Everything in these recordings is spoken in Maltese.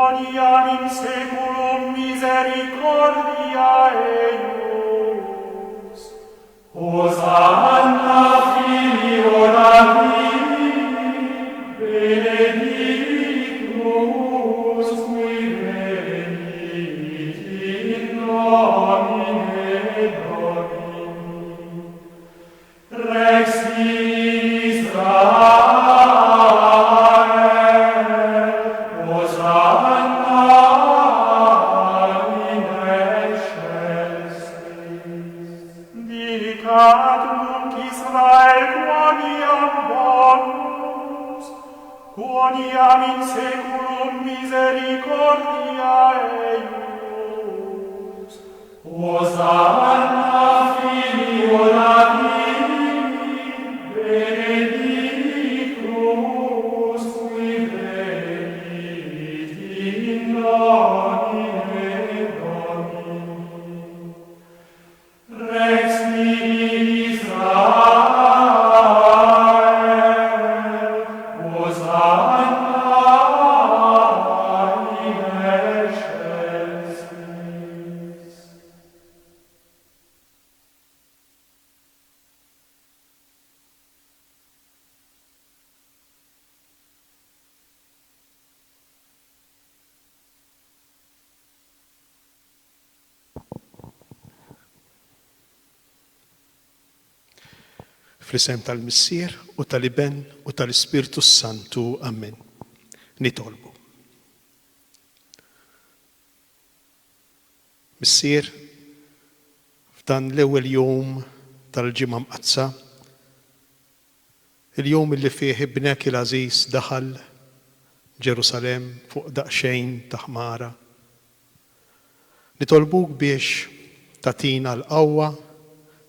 Quoniam in saeculum misericordia eius. Hosanna filio Davidi, benedictus qui venit in nomine Domini. Rex Israel, Hosanna in excelsis. Dicat nunc Israel quoniam bonus, quoniam in saeculum misericordia eius. Hosanna filio Davidi, benedictus qui venit in nomine Domini. Rex Israel, Hosanna in excelsis. Fl-isem tal-Missier u tal-Iben u tal-Ispirtu s-Santu. Amen. Nitolbu. Missier, f'dan l-ewwel jum tal-Ġimgħa Mqaddsa, il-jum li fih Ibnek il-għażiż daħal Ġerusalemm fuq daqsxejn ta' ħmara, nitolbuk biex tagħtina l-qawwa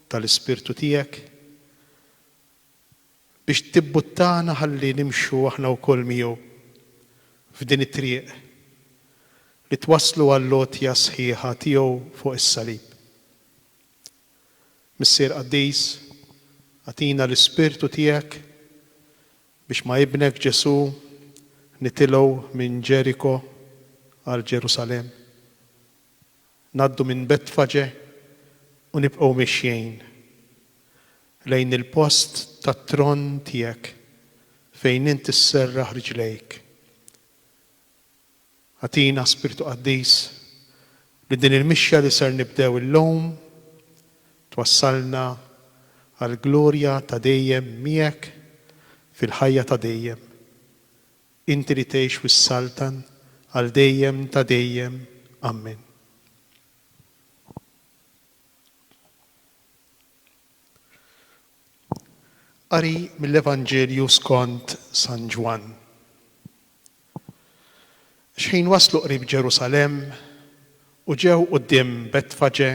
tal-Ispirtu tiegħek biex tibbuttana ħalli nimxu aħna wkoll miegħu f'din it-triq li twasslu għall-għotja sħiħa tiegħu fuq is-salib. Missier Qaddis, agħtina l-Ispirtu tiegħek biex ma' Ibnek Ġesù nitilgħu minn Ġeriko għal Ġerusalemm. Ngħaddu minn Betfaġe u nibqgħu mixjin lejn il-post tat-tron tiegħek fejn int isserraħ riġlejk. Agħtina, Spirtu Qaddis, li din il-mixja li ser nibdew illum twassalna għall-glorja ta' dejjem miegħek fil-ħajja ta' dejjem. Inti li tgħix u ssaltan għal dejjem ta' dejjem. Ammen. Qari mill-Evanġelju skont San Ġwann. Xħin waslu qrib Ġerusalemm u ġew quddiem Betfaġe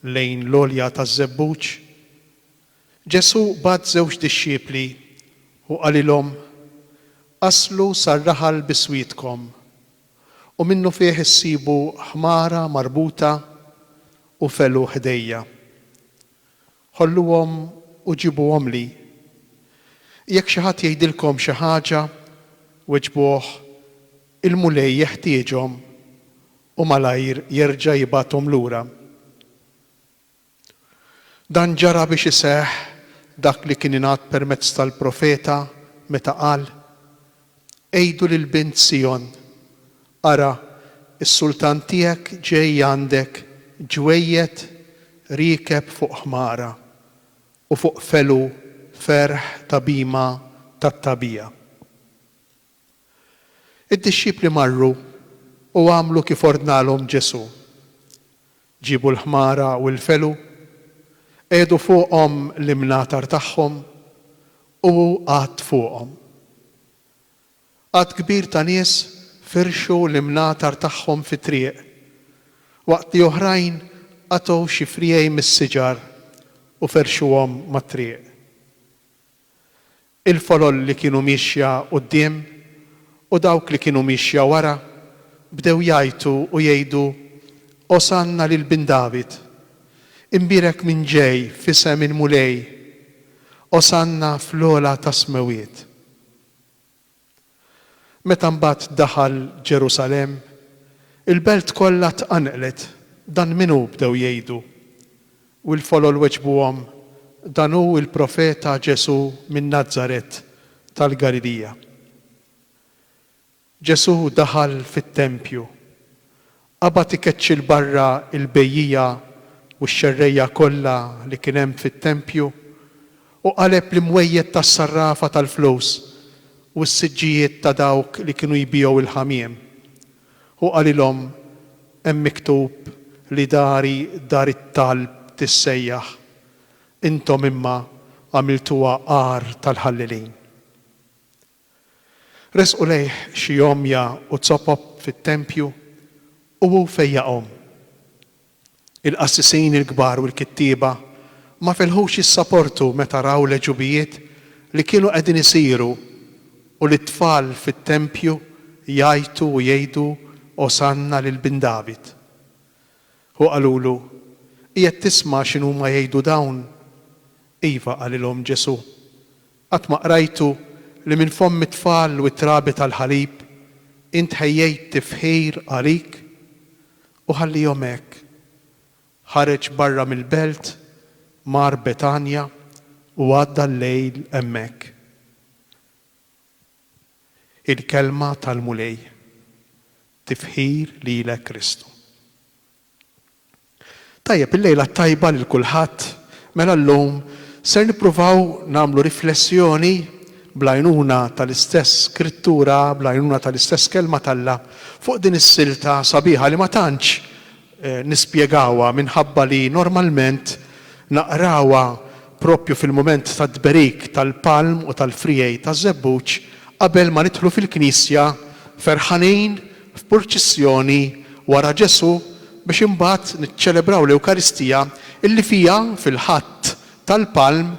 lejn l-għolja taż-Żebbuġ, Ġesù bagħat żewġ dixxipli u qalilhom, Aslu sar-raħal biswitkom, u minnufih issibu ħmara marbuta u felu ħdejja. Ħolluhom u ġibuhomli. Jekk xi ħadd jgħidilkom xi ħaġa, weġbuh, 'Il-Mulej jeħtieġhom, u malajr jerġa' jibgħathom lura. Dan ġara biex iseħħ dak li kien ingħad permezz tal-profeta meta qal, Għidu lil bint Sijon, 'Ara, is-sultan tiegħek ġej għandek ġwejjed riekeb fuq ħmara u fuq felu ferħ ta' bhima tat-tagħbija. Id-dixxipli marru u għamlu kif ordnalhom Ġesù. Ġiebu l-ħmara u l-felu, qiegħdu fuqhom l-imnatar tagħhom, u hu qagħad fuqhom. Għadd kbir ta' nies firxu l-imnatar tagħhom fit-triq, waqt li oħrajn qatgħu xi friegħi mis-siġar u ferxuhom mat-triq. Il-folol li kienu miexja quddiem u dawk li kienu miexja wara bdew jgħajtu u jgħidu, Osanna lil Bin David! Imbierek min ġej f'isem il-Mulej! Osanna fl-ogħla tas-smewwiet! Meta mbagħad daħal Ġerusalemm, il-belt kollha tqanqlet, Dan min hu? bdew jgħidu. U l-folol weġbuhom, Dan hu l-profeta Ġesù minn Nazaret tal-Galilija. Ġesù daħal fit-tempju, qabad ikeċċi 'l barra l-bejjiegħa u x-xerrejja kollha li kien hemm fit-tempju, u qaleb l-imwejjed tas-sarrafa tal-flus u s-siġġijiet ta' dawk li kienu jbigħu l-ħamiem. Hu qalilhom, Hemm miktub li dari dar it-talb tissejjaħ, intom imma għamiltuha għar tal-ħallelin. Resqu lejh xi għomja u zopop fit-tempju, u hu fejjaqhom. Il-qassisin il-kbar u l-kittieba ma felħux jissaportu meta raw l-għeġubijiet li kienu qegħdin isiru u li t-tfal fit-tempju jgħajtu u jgħidu, Osanna lil Bin David. Hu qalulu, Qiegħed tisma' x'inhuma jgħidu dawn? Iva, qalilhom Ġesù. Qatt ma qrajtu li minn fomm it-tfal u t-trabi tal-ħalib int ħejjejt tifħir għalik? U ħallihom hekk. Ħareġ barra mill-belt, mar Betanja u għadda l-lejl hemmhekk. Il-Kelma tal-Mulej. Tifħir lilek Kristu. Tajjeb, il-lejla t-tajba lil kulħadd. Mela llum ser nippruvaw nagħmlu riflessjoni bl-għajnuna tal-istess Skrittura, bl-għajnuna tal-istess Kelma t'Alla fuq din is-silta sabiħa li ma tantx nispjegawha minħabba li normalment naqrawha propju fil-mument tat-tberik tal-palm u tal-friegħi taż-żebbuġ qabel ma nidħlu fil-knisja ferħanin f'purċissjoni wara Ġesù biex imbagħad niċċelebraw l-Ewkaristija illi fiha fil-Ħadd tal-Palm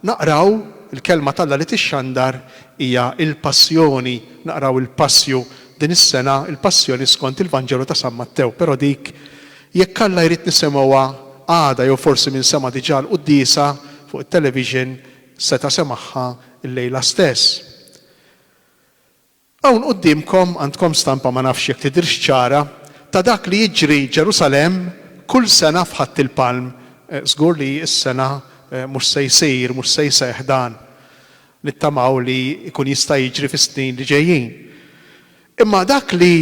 naqraw il-Kelma t'Alla li tixxandar hija l-Passjoni, naqraw il-Passju din is-sena il-Passjoni skont il-Vanġelu ta' San Mattew, però dik jekk Alla jrid nisimgħuha għada jew forsi min sema' diġà l-quddiesa fuq it-television seta' semagħha llejla stess. Hawn quddiemkom għandkom stampa ma nafx jekk tidhirx ċara ta' dak li jiġri Ġerusalemm kull sena f'Ħadd il-Palm. Żgur li s-sena mhux se jsir, mhux se jseħħ dan. Nittamaw li jkun jista' jiġri fis-snin li ġejjin. Imma dak li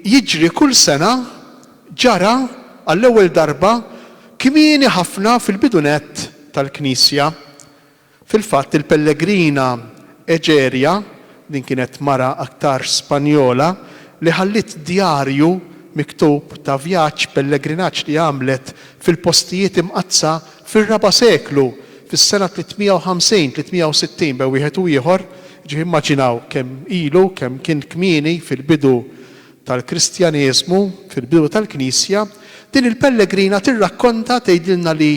jiġri kull sena ġara għall-ewwel darba kmieni ħafna fil-bidu nett tal-Knisja. Fil-fatt, il-pellegrina Egeria, din kienet mara aktarx Spanjola, li ħalliet djarju miktub ta' vjaġġ pellegrinaġġ li għamlet fil-postijiet imqaddsa fir-raba' seklu, fis-sena 350, 360 bejn wieħed u ieħor, jiġifieri immaġinaw kemm ilu, kemm kien kmieni fil-bidu tal-Kristjaneżmu, fil-bidu tal-Knisja, din il-pellegrina tirrakkonta, tgħidilna li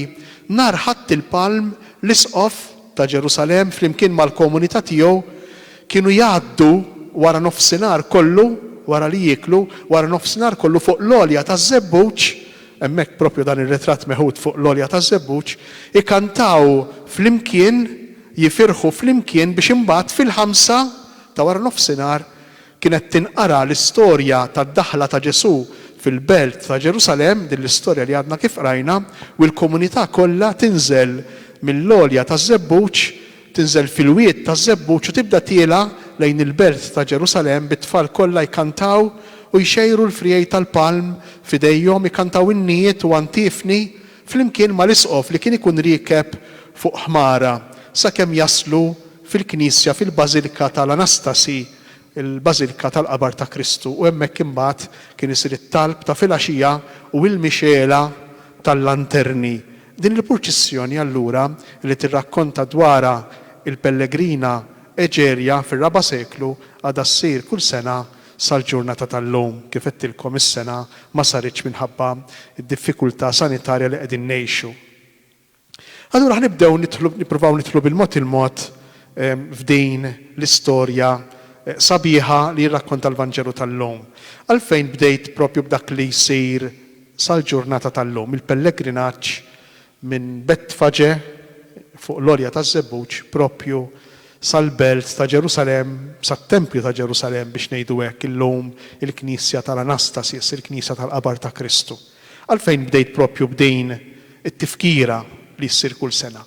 nhar Ħadd il-Palm l-Isqof ta' Ġerusalemm flimkien mal-komunità tiegħu kienu jgħaddu wara nofsinhar kollu, wara li jieklu, wara nofsinhar kollu fuq l-għolja taż-Żebbuġ, hemmhekk propju dan ir-ritratt meħud fuq l-għolja taż-Żebbuġ, ikantaw flimkien, jifirħu flimkien biex imbagħad fil-ħamsa ta' wara nofsinhar Kienet tinqara l-istorja tad-daħla ta' Ġesù fil-belt ta' Ġerusalemm, din l-istorja li għadna kif qrajna, u l-komunità kollha tinżel mill-għolja taż-Żebbuġ, tinżel fil-wied taż-Żebbuġ u tibda tielgħa lejn il-belt ta' Ġerusalemm bit-tfal kollha jkantaw u jxejru l-friegħi tal-palm f'idejhom, ikantaw innijiet u antifni flimkien mal-isqof li kien ikun riekeb fuq ħmara sakemm jaslu fil-knisja fil-Bażilka tal-Anastasi, il-Bażilka tal-Qabar ta' Kristu, u hemmhekk imbagħad kien isir it-talb ta' filgħaxija u l-mixgħela tal-lanterni. Din il-purċissjoni allura li tirrakkonta dwarha il-pellegrina Eġerja fir-raba' seklu għadha ssir kull sena sal-ġurnata tal-lum. Kif għedtilkom is-sena ma saritx minħabba d-diffikultà sanitarja li qegħdin ngħixu. Allura ħa nibdew nidħlu, nippruvaw nidħlu bil-mod il-mod f'din l-istorja sabiħa li jirrakkonta l-Vanġelu tal-lum. Għalfejn bdejt propju b'dak li jsir sal-ġurnata tal-lum, il-pellegrinaġġ minn Betfaġe fuq l-għolja taż-Żebbuġ propju. sal-belt ta' Ġerusalemm, sat-tempju ta' Ġerusalemm biex ngħidu hekk, illum il-knisja tal-Anastasis, il-knisja tal-qabar ta' Kristu. Għalfejn bdejt propju b'din it-tifkira li ssir kull sena?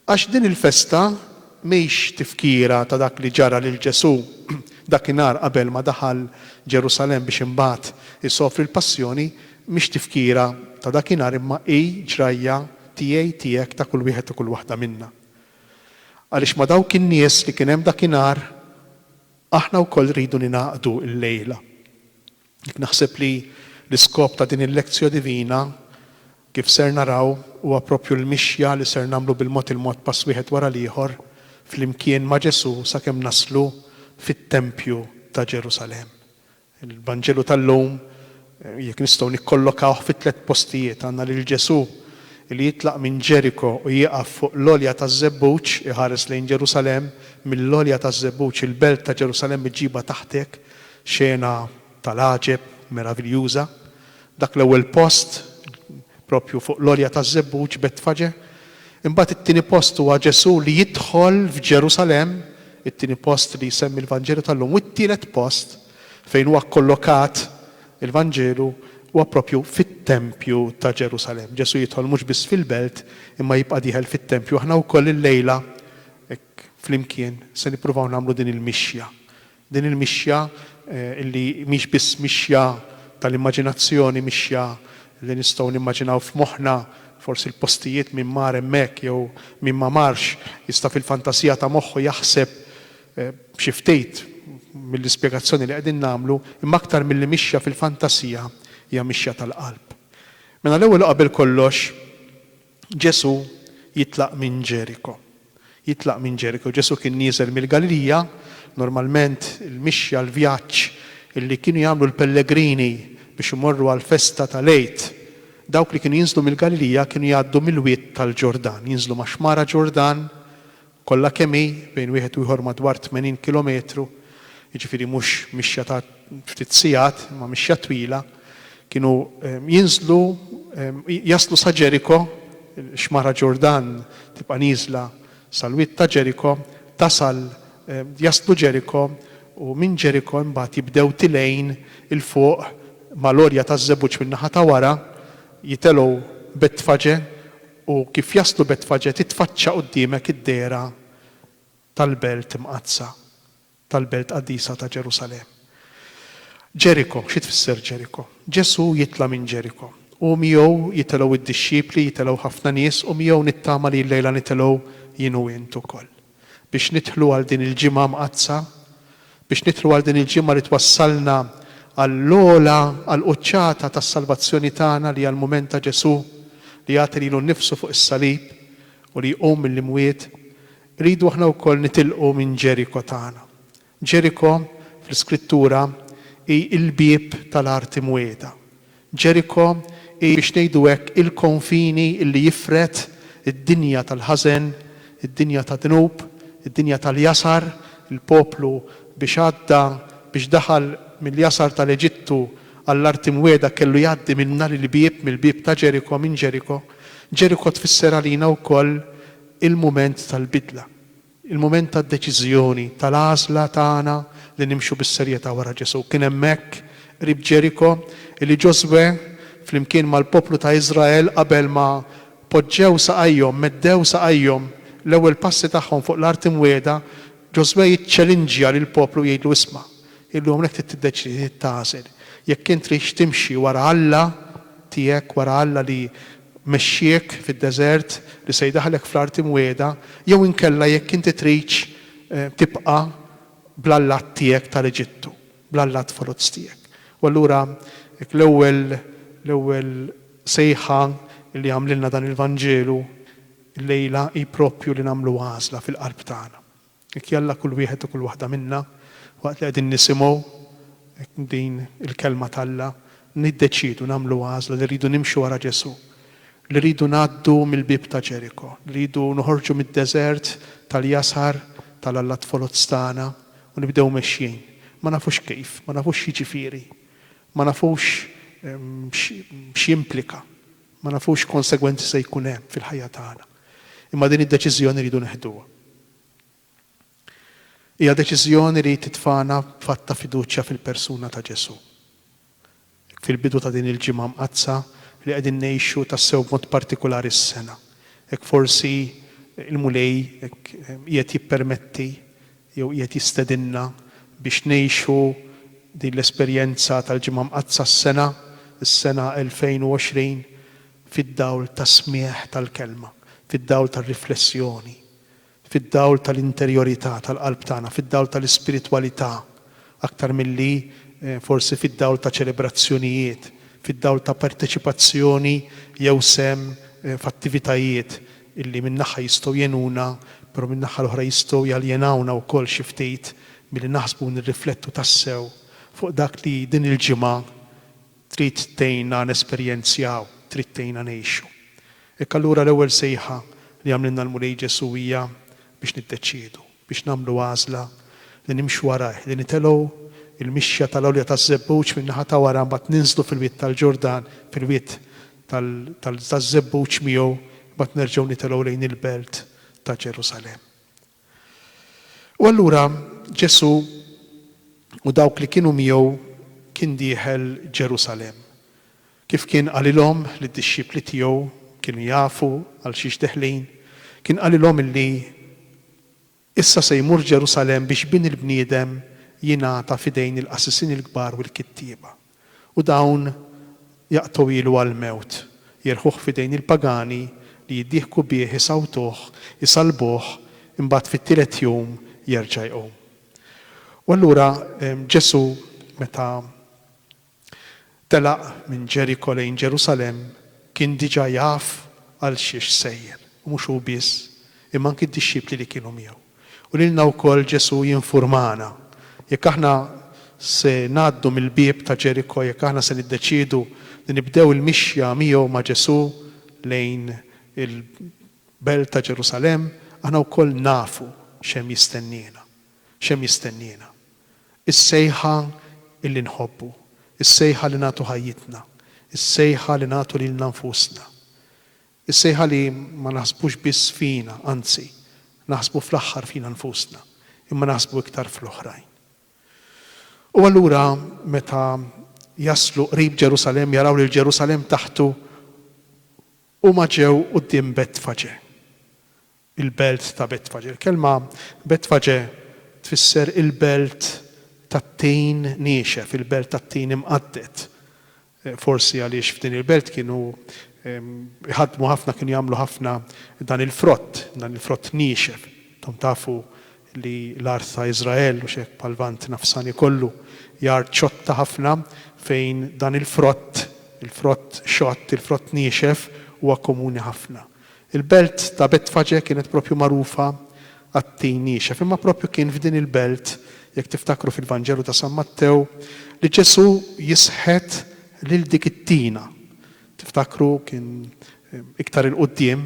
Għax din il-festa mhix tifkira ta' dak li ġara lil Ġesù dakinhar qabel ma daħal Ġerusalemm biex imbagħad isofri l-passjoni, mhix tifkira ta' dakinhar imma hi ġrajja tiegħi, tiegħek, ta' kull wieħed u kull waħda minna. Għaliex ma' dawk in-nies li kien hemm dakinhar aħna wkoll rridu ningħaqdu llejla. Jekk naħseb li l-iskop ta' din il-Lectio Divina, kif ser naraw, huwa proprju l-mixja li ser nagħmlu bil-mod il-mod pass wieħed wara l-ieħor flimkien ma' Ġesù sakemm naslu fit-tempju ta' Ġerusalemm. Il-Vanġelu tal-lum, jekk nistgħu nikkollokawh fi tlett postijiet, għandna lil Ġesù li jitlaq minn Ġeriko u jieqaf fuq l-għolja taż-Żebbuġ, iħares lejn Ġerusalemm, mill-għolja taż-Żebbuġ il-belt ta' Ġerusalemm iġġibha taħtek, Xena tal-għaġeb, meraviljuża. Dak l-ewwel post, propju fuq l-għolja taż-Żebbuġ, Betfaġe. Imbagħad it-tieni post huwa Ġesù li jidħol f'Ġerusalemm, it-tieni post li jsemmi l-Vanġelu tal-lum. U t-tielet post, fejn huwa kkollokat il-Vanġelu, huwa propju fit-tempju ta' Ġerusalemm. Ġesù jidħol mhux biss fil-belt, imma jibqa' dieħel fit-tempju. Aħna wkoll illejla, hekk flimkien, se nippruvaw nagħmlu din il-mixja. Din il-mixja, li mhix biss mixja tal-immaġinazzjoni, mixja li nistgħu nimmaġinaw f'moħħna, forsi l-postijiet min mar hemmhekk jew min ma marx jista' fil-fantasija ta' moħħu jaħseb xi ftit mill-ispjegazzjoni li qegħdin nagħmlu, imma aktar milli mixja fil-fantasija hija mixja tal-qalb. Mela l-ewwel u qabel kollox, Ġesù jitlaq minn Ġeriko. Jitlaq minn Ġeriko. Ġesù kien nieżel mill-Galilija. Normalment il-mixja, l-vjaġġ li kienu jagħmlu l-pellegrini biex imorru għall-festa tal-Għid, dawk li kienu jinżlu mill-Galilija kienu jgħaddu mill-wied tal-Ġordan, jinżlu max-xmara Ġordan, kollha kemm hi, bejn wieħed u ieħor madwar 80 kilometru, jiġifieri mhux mixja ta' ftit sigħat, imma mixja twila, kienu jinżlu, jaslu sa Ġeriko, xmara Ġordan tibqa' nieżla sal-wied ta' Ġeriko, tasal, jaslu Ġeriko, u minn Ġeriko imbagħad jibdew tilgħin 'il fuq mal-għolja taż-Żebbuġ min-naħa ta' wara, jitelgħu Betfaġe, U kif jaslu Betfaġe titfaċċa quddiemek id-dehra tal-belt imqaddsa, tal-belt qaddisa ta' Ġerusalemm. Ġeriko, xi tfisser Ġeriko? Ġesù jitla' minn Ġeriko. U miegħu jitilgħu d-dixxipli, jitilgħu ħafna nies, u miegħu nittama li llejla nitilgħu jien u int ukoll. Biex nidħlu għal din il-ġimgħa mqaddsa, biex nidħlu għal din il-ġimgħa li twassalna għall-ogħla, għall-quċċata tas-salvazzjoni tagħna li hija l-mument ta' Ġesù li jagħti lilu nnifsu fuq is-salib u li jqum mill-imwiet, irridu aħna wkoll nitilqu minn Ġeriko tagħna. Ġeriko, fl-Iskrittura, hi l-bieb tal-art imwiegħda. Ġeriko hi, biex ngħidu hekk, il-konfini li jifred id-dinja tal-ħażen, id-dinja tad-dnub, id-dinja tal-jasar, il-poplu biex għadda, biex daħal mill-jasar tal-Eġittu għall-art imwiegħda kellu jgħaddi minn nhar il-bieb, mill-bieb ta' Ġeriko, minn Ġeriko. Ġeriko tfisser għalina wkoll il-mument tal-bidla. Il-mument tad-deċiżjoni, tal-għażla tagħna li nimxu bis-serjetà wara Ġesù. Kien hemmhekk, qrib Ġeriko, li Ġożwè, flimkien mal-poplu ta' Iżrael, qabel ma poġġew saqajhom, meddew saqajhom, l-ewwel passi tagħhom fuq l-Art Imwiegħda, Ġożwè jiċċelinġja lill-poplu u jgħidlu, Isma', illum hawnhekk trid tiddeċiedi, trid tagħżel, jekk int tridx timxi wara Alla tiegħek, wara Alla li mexxiek fid-deżert, li se jdaħħlek fl-art imwiegħda, jew inkella jekk inti tridx tibqa' bl-allat tiegħek tal-Eġittu, bl-allat foloz tiegħek. U allura hekk l-ewwel l-ewwel sejħa li għamlilna dan il-Vanġelu llejla hi proprju li nagħmlu għażla fil-qalb tagħna. Jekk jalla kull wieħed u kull waħda minna, waqt li qegħdin nisimgħu din il-Kelma t'Alla, niddeċiedu nagħmlu għażla li rridu nimxu wara Ġesù, li rridu ngħaddu mill-bieb ta' Ġeriko, li rridu noħorġu mid-deżert tal-jasar tal-allat foloz tagħna u nibdew mexjin. Ma nafux kif, ma nafux x'jiġifieri, ma nafux x'jimplika, ma nafux x'konsegwenzi se jkun hemm fil-ħajja tagħna. Imma din id-deċiżjoni rridu neħduha. Hija deċiżjoni li titfagħna b'fatt ta' fiduċja fil-persuna ta' Ġesù. Fil-bidu ta' din il-Ġimgħa Mqaddsa li qegħdin ngħixu tassew b'mod partikulari s-sena, hekk forsi l-Mulej hekk qiegħed jippermetti jew qiegħed jistedinna biex ngħixu din l-esperjenza tal-Ġimgħa Mqaddsa s-sena, is-sena 2020, fid-dawl tas-smigħ tal-Kelma, fid-dawl tar-riflessjoni, fid-dawl tal-interjorità tal-qalb tagħna, fid-dawl tal-ispiritwalità, aktar milli forsi fid-dawl ta' ċelebrazzjonijiet, fid-dawl ta' parteċipazzjoni jew sehem f'attivitajiet illi minn naħa jistgħu jgħinuna, però min-naħa l-oħra jistgħu jaljenawna wkoll xi ftit milli naħsbu u nirriflettu tassew fuq dak li din il-ġimgħa trid tgħinna nesperjenzjaw, trid tgħinna ngħixu. Hekk allura l-ewwel sejħa li jagħmlilna l-Mulej Ġesù hija biex niddeċiedu, biex nagħmlu għażla li nimxu warajh, li nitelgħu l-mixja tal-għolja taż-Żebbuġ min-naħa ta' wara mbagħad ninżlu fil-Wied tal-Ġordan, fil-Wied taż-Żebbuġ miegħu, mbagħad nerġgħu nitelgħu lejn il-belt ta' Ġerusalemm. U allura Ġesù u dawk li kienu miegħu kien dieħel Ġerusalemm. Kif kien qalilhom lid-dixxipli tiegħu, kienu jafu għal xiex deħlin, kien qalilhom illi issa se jmur Ġerusalemm biex Bin il-bniedem jingħata f'idejn il-qassisin il-kbar u l-kittieba. U dawn jaqtgħuhielu għall-mewt, jerħuh f'idejn il-pagani li jiddieħku bih, isawtuh, isallbuh, imbagħad fit-tielet jum jerġa' jqum. U allura Ġesù meta telaq minn Ġeriko lejn Ġerusalemm kien diġà jaf għal xiex sejjer, u mhux hu biss, imma anki d-dixxipli li kienu miegħu. U lilna wkoll Ġesù jinfurmana. Jekk aħna se ngħaddu mill-bieb ta' Ġeriko, jekk aħna se niddeċiedu li nibdew il-mixja miegħu ma' Ġesù lejn il-belt ta' Ġerusalemm, aħna wkoll nafu x'hemm jistenniena. X'hemm jistenniena? Is-sejħa illi nħobbu, is-sejħa li nagħtu ħajjitna, is-sejħa li nagħtu lilna nfusna. Is-sejħa li ma naħsbux biss fina, anzi, naħsbu fl-aħħar fina nfusna, imma naħsbu iktar fl-oħrajn. U allura meta jaslu qrib Ġerusalemm, jaraw lil Ġerusalemm taħtu, huma ġew quddiem Betfaġe. Il-belt ta' Betfaġe. Il-kelma Betfaġe tfisser il-belt tat-tin niexef, il-belt tat-tin imqadded. Forsi għaliex f'din il-belt kienu jħaddmu ħafna, kienu jagħmlu ħafna dan il-frott, dan il-frott niexef. Intom tafu li l-art ta' Iżrael, u x'hekk bħal-Lvant Nafsani kollu, hija art xotta ħafna fejn dan il-frott, il-frott xott, il-frott niexef, huwa komuni ħafna. Il-belt ta' Betfaġe kienet proprju magħrufa għat-tin niexef, imma proprju kien f'din il-belt, jekk tiftakru fil-Vanġelu ta' San Mattew, li Ġesù jisħet lil dik it-tina. Tiftakru kien iktar 'il quddiem,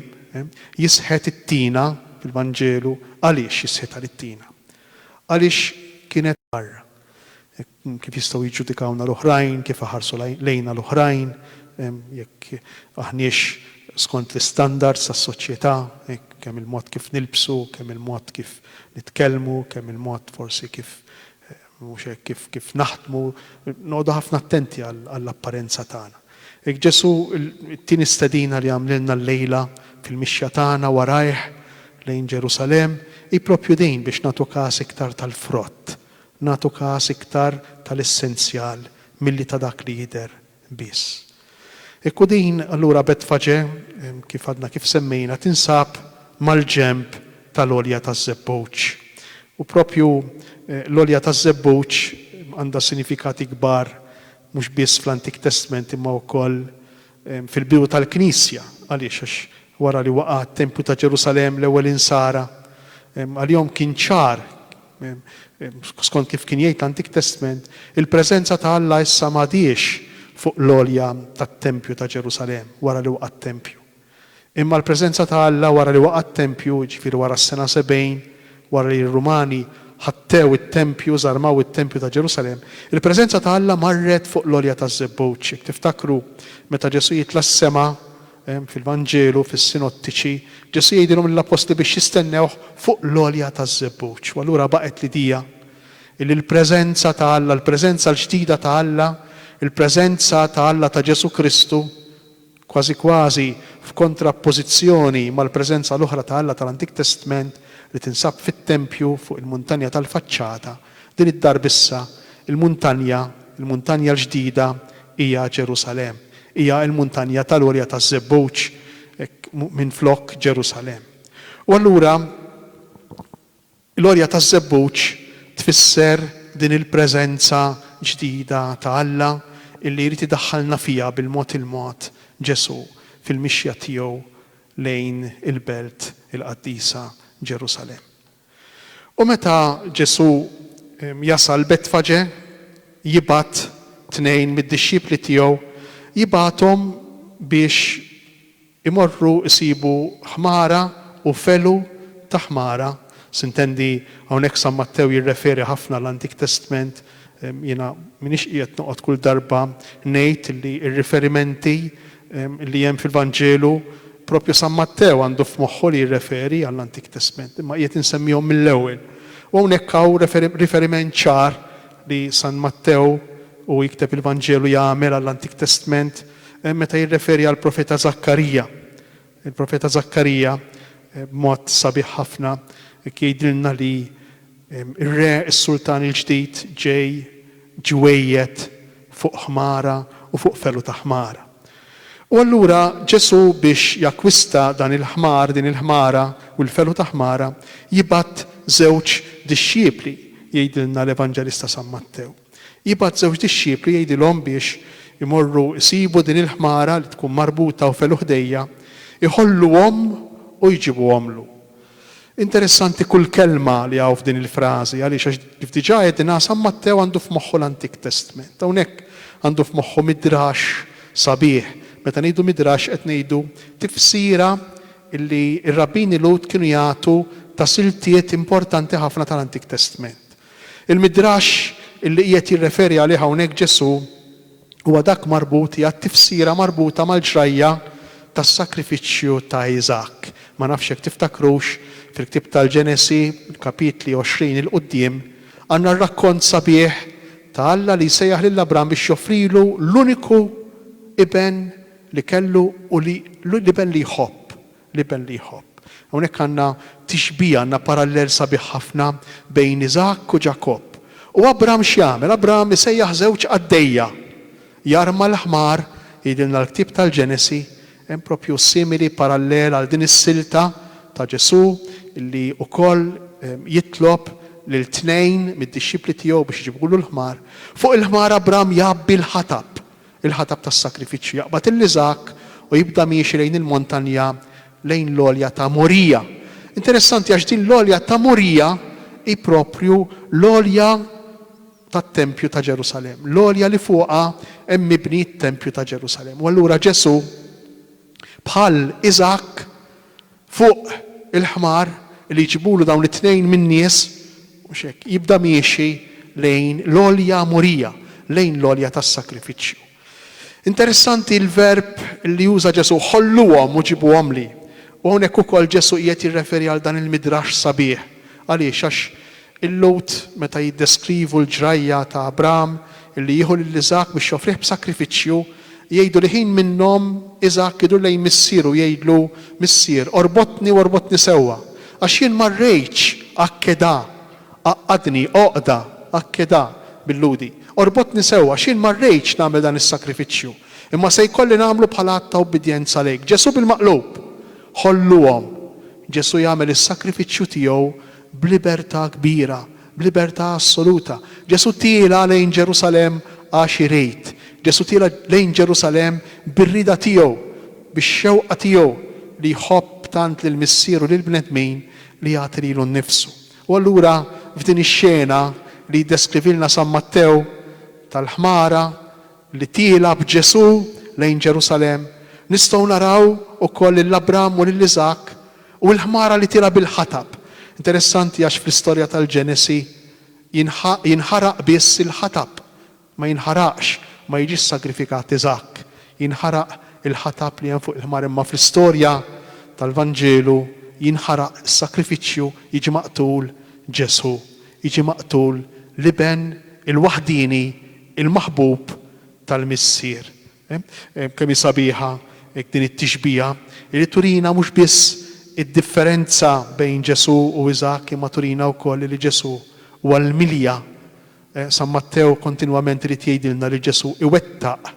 jisħet it-tina fil-Vanġelu, għaliex jisħitha lit-tina? Għaliex kienet barra. Kif jistgħu jiġġudikawna l-oħrajn, kif iħarsu lejna l-oħrajn, jekk aħniex skont l-istandards tas-soċjetà, kemm il-mod kif nilbsu, kemm il-mod kif nitkellmu, kemm il-mod forsi kif mhux hekk kif kif naħdmu, noqogħdu ħafna attenti għall-apparenza tagħna. Hekk Ġesù t-tieni stedina li għamlilna llejla fil-mixja tagħna warajh lejn Ġerusalemm hi proprju din biex nagħtu każ iktar tal-frott Nagħtu każ iktar tal-essenzjal milli ta' dak li jidher biss. Hekk hu din, allura Betfaġe, kif għadna kif semmejna, tinsab mal-ġenb tal-Għolja taż-Żebbuġ. U proprju l-Għolja taż-Żebbuġ għandha sinifikati kbar mhux biss fl-Antik Testment imma wkoll fil-bidu tal-Knisja. Għaliex? Għax wara li waqa' t-Tempju ta' Ġerusalemm l-ewwel Insara għalihom kien ċar, skont kif kien jgħid l-Antik Testment, il-preżenza ta' Alla issa m'għadhiex fuq l-għolja tat-Tempju ta' Ġerusalemm wara li waqa' t-Tempju. Imma l-preżenza ta' Alla wara li waqa' t-Tempju, jiġifieri wara s-sena 70, wara li r-Rumani ħattew it-Tempju, żarmaw it-Tempju ta' Ġerusalemm, il-preżenza ta' Alla marret fuq l-għolja taż-Żebbuġ. Jekk tiftakru, meta Ġesù jitla' s-sema, fil-Vanġelu, fis-Sinottiċi, Ġesù jgħidilhom lill-appostli biex jistennewh fuq l-għolja taż-Żebbuġ. U allura baqgħet l-idea illi l-preżenza ta' Alla, l-preżenza l-ġdida ta' Alla, il-preżenza ta' Alla ta' Ġesù Kristu, kważi kważi f'kontrappożizzjoni mal-preżenza l-oħra ta' Alla tal-Antik Testment li tinsab fit-tempju fuq il-muntanja tal-faċċata, din id-darba issa il-muntanja, il-muntanja l-ġdida hija Ġerusalemm, hija l-muntanja tal-għolja taż-Żebbuġ minflok Ġerusalemm. U allura L-għolja taż-Żebbuġ tfisser din il-preżenza ġdida ta' Alla illi jrid idaħħalna fiha bil-mod il-mod Ġesù fil-mixja tiegħu lejn il-belt il-qaddisa Ġerusalemm. U meta Ġesù jasal Betfaġe, jibgħat tnejn mid-dixxipli tiegħu, jibgħathom biex Imorru jsibu ħmara u felu ta' ħmara. Sintendi, hawnhekk San Mattew jirreferi ħafna għall-Antik Testment. Jiena m'iniex qiegħed noqgħod kull darba ngħid li r-riferimenti li hemm fil-Vanġelu proprju San Mattew għandu f'moħħu li jirreferi għall-Antik Testment, imma qiegħed insemmihom mill-ewwel. U hawnhekk hawn riferiment ċar li San Mattew u jikteb il-Vanġelu jagħmel għall-Antik Testment meta jirreferi għall-profeta Żakkarija. Il-profeta Żakkarija b'mod sabiħ ħafna jgħidilna li r-re, is-sultan il-ġdid ġej ġwejjed fuq ħmara u fuq felu ta' ħmara. U allura Ġesù biex jakkwista dan il-ħmar, din il-ħmara u l-felu ta' ħmara, jibgħat żewġ dixxipli, jgħidilna l-Evanġelista San Mattew. Jibgħat żewġ dixxipli jgħidilhom biex imorru jsibu din il-ħmara li tkun marbuta u felu ħdejja, iħolluhom u jġibuhomlu. Interessanti kull kelma li hawn f'din il-frażi, għaliex? Għax kif diġà għedna, San Mattew għandu f'moħħu l-Antik Testment. Hawnhekk għandu f'moħħu midrax sabiħ. Meta ngħidu midrax qed ngħidu tifsira li r-rabbini Lhud kienu jagħtu ta' siltiet importanti ħafna tal-Antik Testment. Il-midrax li qiegħed jirreferi għalih hawnhekk Ġesù huwa dak marbut, hija t-tifsira marbuta mal-ġrajja tas-sagrifiċċju ta' Iżakk. Ma nafx jekk tiftakrux, fil-ktieb tal-Ġenesi, kapitli 20 'il quddiem, għandna r-rakkont sabiħ ta' Alla li jsejjaħ lil Abram biex joffrilu l-uniku iben li kellu u li l-iben li jħobb. L-iben li jħobb. Hawnhekk għandna tixbiha, għandna parallel sabiħ ħafna bejn Iżakk u Ġakobb. U Abram x'jagħmel? Abram isejjaħ żewġ qaddejja. Jarma l-ħmar, jgħidilna l-ktieb tal-Ġenesi, hemm propju simili, parallel għal din is-silta ta' Ġesù li wkoll jitlob lil tnejn mid-dixxipli tiegħu biex iġibulu l-ħmar. Fuq il-ħmar Abram jgħabbi l-ħatab. Il-ħatab tas-sagrifiċċju. Jaqbad lil Iżakk u jibda miexi lejn il-montanja, lejn l-għolja ta' Morija. Interessanti għax din l-għolja ta' Morija hi proprju l-għolja tat-tempju ta' Ġerusalemm, l-għolja li fuqha hemm mibni t-tempju ta' Ġerusalemm. U allura Ġesù, bħal Iżakk, Fuq il-ħmar li jġibulu dawn it-tnejn min-nies, mhux hekk, jibda miexi lejn l-għolja Morija, lejn l-għolja tas-sagrifiċċju. Interessanti l-verb li juża Ġesù, ħolluhom u ġibuhomli. U hawnhekk ukoll Ġesù qiegħed jirreferi għal dan il-midrax sabiħ. Għaliex? Għax Il-Lhud meta jiddeskrivu l-ġrajja ta' Abram li jieħu lil Iżakk biex joffrih b'sakrifiċċju, jgħidu li ħin minnhom Iżakk idur lejn missieru u jgħidlu, Missier, orbotni u orbotni sewwa, għax jien ma rridx akkedà, għaqqadni, għoqda, akkedà bil-Lhudi, orbotni sewwa, għax jien ma rridx nagħmel dan is-sakrifiċċju, imma se jkolli nagħmlu bħala att ta' ubbidjenza lejk. Ġesù bil-maqlub, Ħolluhom. Ġesù jagħmel is-sakrifiċċju tiegħu b'libertà kbira, b'libertà assoluta. Ġesù tiela' lejn Ġerusalemm għax irid. Ġesù tiela' lejn Ġerusalemm bir-rieda tiegħu, bix-xewqa tiegħu li jħobb tant lil Missieru lill-bnedmin li jagħti lilu nnifsu. U allura f'din ix-xena li jiddeskrivilna San Mattew tal-ħmara li tiela' b'Ġesù lejn Ġerusalemm, nistgħu naraw ukoll lil Abram u lil Iżakk u l-ħmara li tiela' bil-ħatab. Interessanti għax fl-istorja tal-Ġenesi jinħaraq biss il-ħatab, ma jinħaraqx, ma jiġix sagrifikat Iżakk, jinħaraq il-ħatab li hemm fuq il-ħmar imma fl-istorja tal-Vanġelu jinħaraq is-sagrifiċċju, jiġi maqtul Ġesù, jiġi maqtul l-Iben il-waħdieni, il-maħbub tal-Missier. Kemm hi sabiħa din it-tixbiha li turina mhux biss id-differenza bejn Ġesù u Iżakk imma turina wkoll li Ġesù huwa l-milja. San Mattew kontinwament irid jgħidilna li Ġesù iwettaq,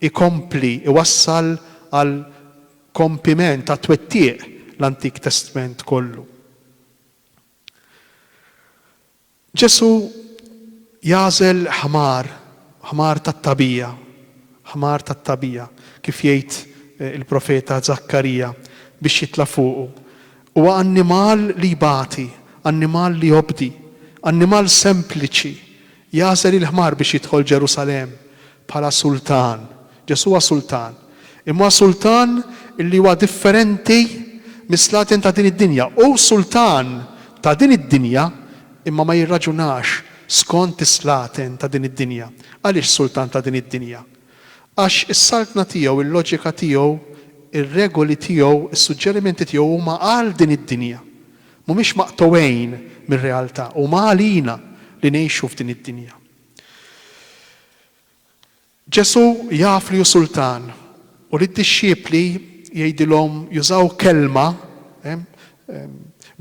ikompli, iwassal għal kompiment, għat-twettiq l-Antik Testment kollu. Ġesù jagħżel ħmar, ħmar tat-tagħbija, ħmar tat-tagħbija, kif jgħid il-profeta Żakkarija, biex jitla' fuqu. Huwa annimal li jbati, annimal li jobdi, annimal sempliċi. Jagħżel il-ħmar biex jidħol Ġerusalemm bħala sultan. Ġesù huwa sultan. Imma huwa sultan li huwa differenti mis-slaten ta' din id-dinja. Hu sultan ta' din id-dinja imma ma jirraġunax skont is-slaten ta' din id-dinja. Għaliex sultan ta' din id-dinja? Għax is-saltna tiegħu, il-loġika tiegħu, ir-regoli tiegħu, is-suġġerimenti tiegħu huma għal din id-dinja. Mhumiex maqtugħin mir-realtà, huma għalina li ngħixu f'din id-dinja. Ġesù jaf li hu sultan u lid-dixxipli jgħidilhom jużaw kelma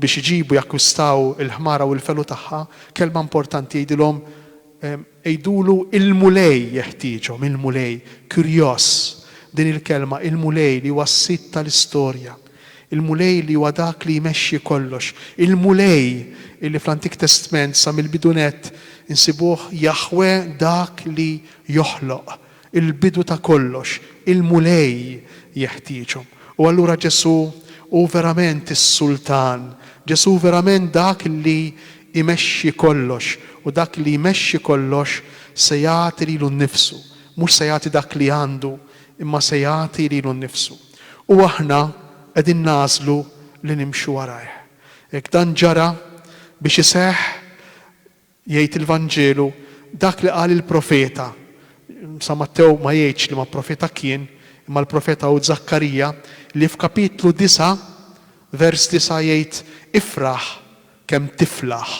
biex iġibu jakkwistaw il-ħmara u l-felu tagħha, kelma importanti jgħidilhom għidulu il-Mulej jeħtieġhom, il-Mulej, kyrios, din il-kelma, il-Mulej li huwa s-sid tal-istorja. Il-Mulej li huwa dak li jmexxi kollox. Il-Mulej illi fl-Antik Testment sa mill-bidu nett insibuh Jaħweh dak li joħloq, il-bidu ta' kollox. Il-Mulej jeħtieġhom. U allura Ġesù hu verament is-Sultan. Ġesù verament dak li jmexxi kollox. U dak li jmexxi kollox se jagħti lilu nnifsu. Mhux se jagħti dak li għandu, imma se jagħti lilu nnifsu. U aħna qegħdin nagħżlu li nimxu warajh. Hekk dan ġara biex iseħħ, jgħid il-Vanġelu, dak li qal il-profeta. San Mattew ma jgħidx liema profeta kien, imma l-profeta hu Żakkarija, li f'kapitlu disgħa, vers disgħa jgħid, Ifraħ kemm tiflaħ,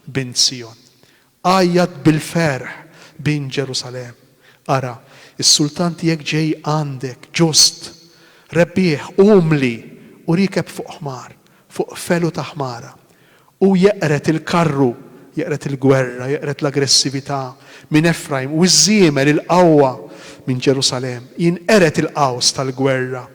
bint Sijon. Għajjat bil-ferħ, bin Ġerusalemm. Ara, is-sultan tiegħek ġej għandek, ġust, rebbieħ, umli, u riekeb fuq ħmar, fuq felu ta' ħmara. Hu jeqred il-karru, jeqred il-gwerra, jeqred l-aggressività minn Efrajm, u ż-żiemel, il-qawwa, minn Ġerusalemm. Jinqered il-qaws tal-gwerra,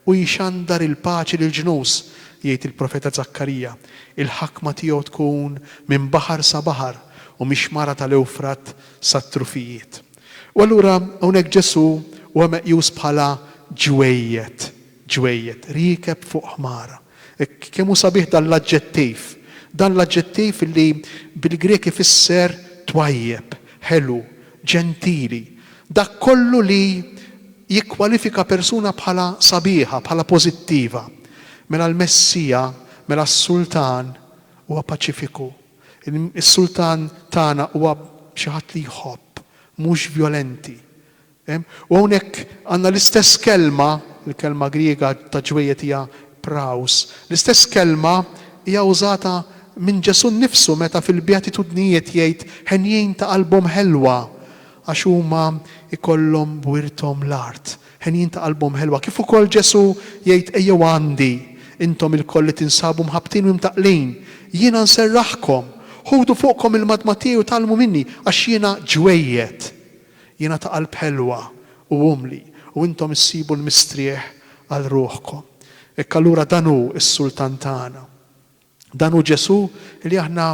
Hu jxandar il-paċi lill-ġnus, jgħid il-profeta Żakkarija. Il-ħakma tiegħu tkun minn baħar sa baħar u mix-xmara tal-Ewfrat sat-trufijiet. U allura hawnhekk Ġesù huwa meqjus bħala ġwejjed, ġwejjed, riekeb fuq ħmara. Kemm hu sabiħ dan l-aġġettiv! Dan l-aġġettiv li bil-Grieg ifisser twajjeb, ħelu, ġentili, dak kollu li jikkwalifika persuna bħala sabiħa, bħala pożittiva. Mela l-Messija, mela s-Sultan huwa paċifiku. Is-Sultan tagħna huwa xi ħadd li jħobb, mhux vjolenti. U hawnhekk għandna l-istess kelma, il-kelma Griega ta' ġwejjed hija praus, l-istess kelma hija użata minn Ġesù nnifsu meta fil-Beatitudnijiet jgħid henjin ta' qalbhom ħelwa għax huma jkollhom b'wirthom l-art. Henjin ta' qalbhom ħelwa. Kif ukoll Ġesù jgħid ejjew għandi, intom ilkoll li tinsabu mħabbtin u imtaqqlin, jiena nserraħkom. Ħudu fuqkom il-madma tiegħi u tgħallmu minni, għax jiena ġwejjed. Jiena ta' qalb ħelwa u umli, u intom issibu l-mistrieħ għal ruħkom. Hekk allura dan hu s-Sultan tagħna. Dan hu Ġesù li aħna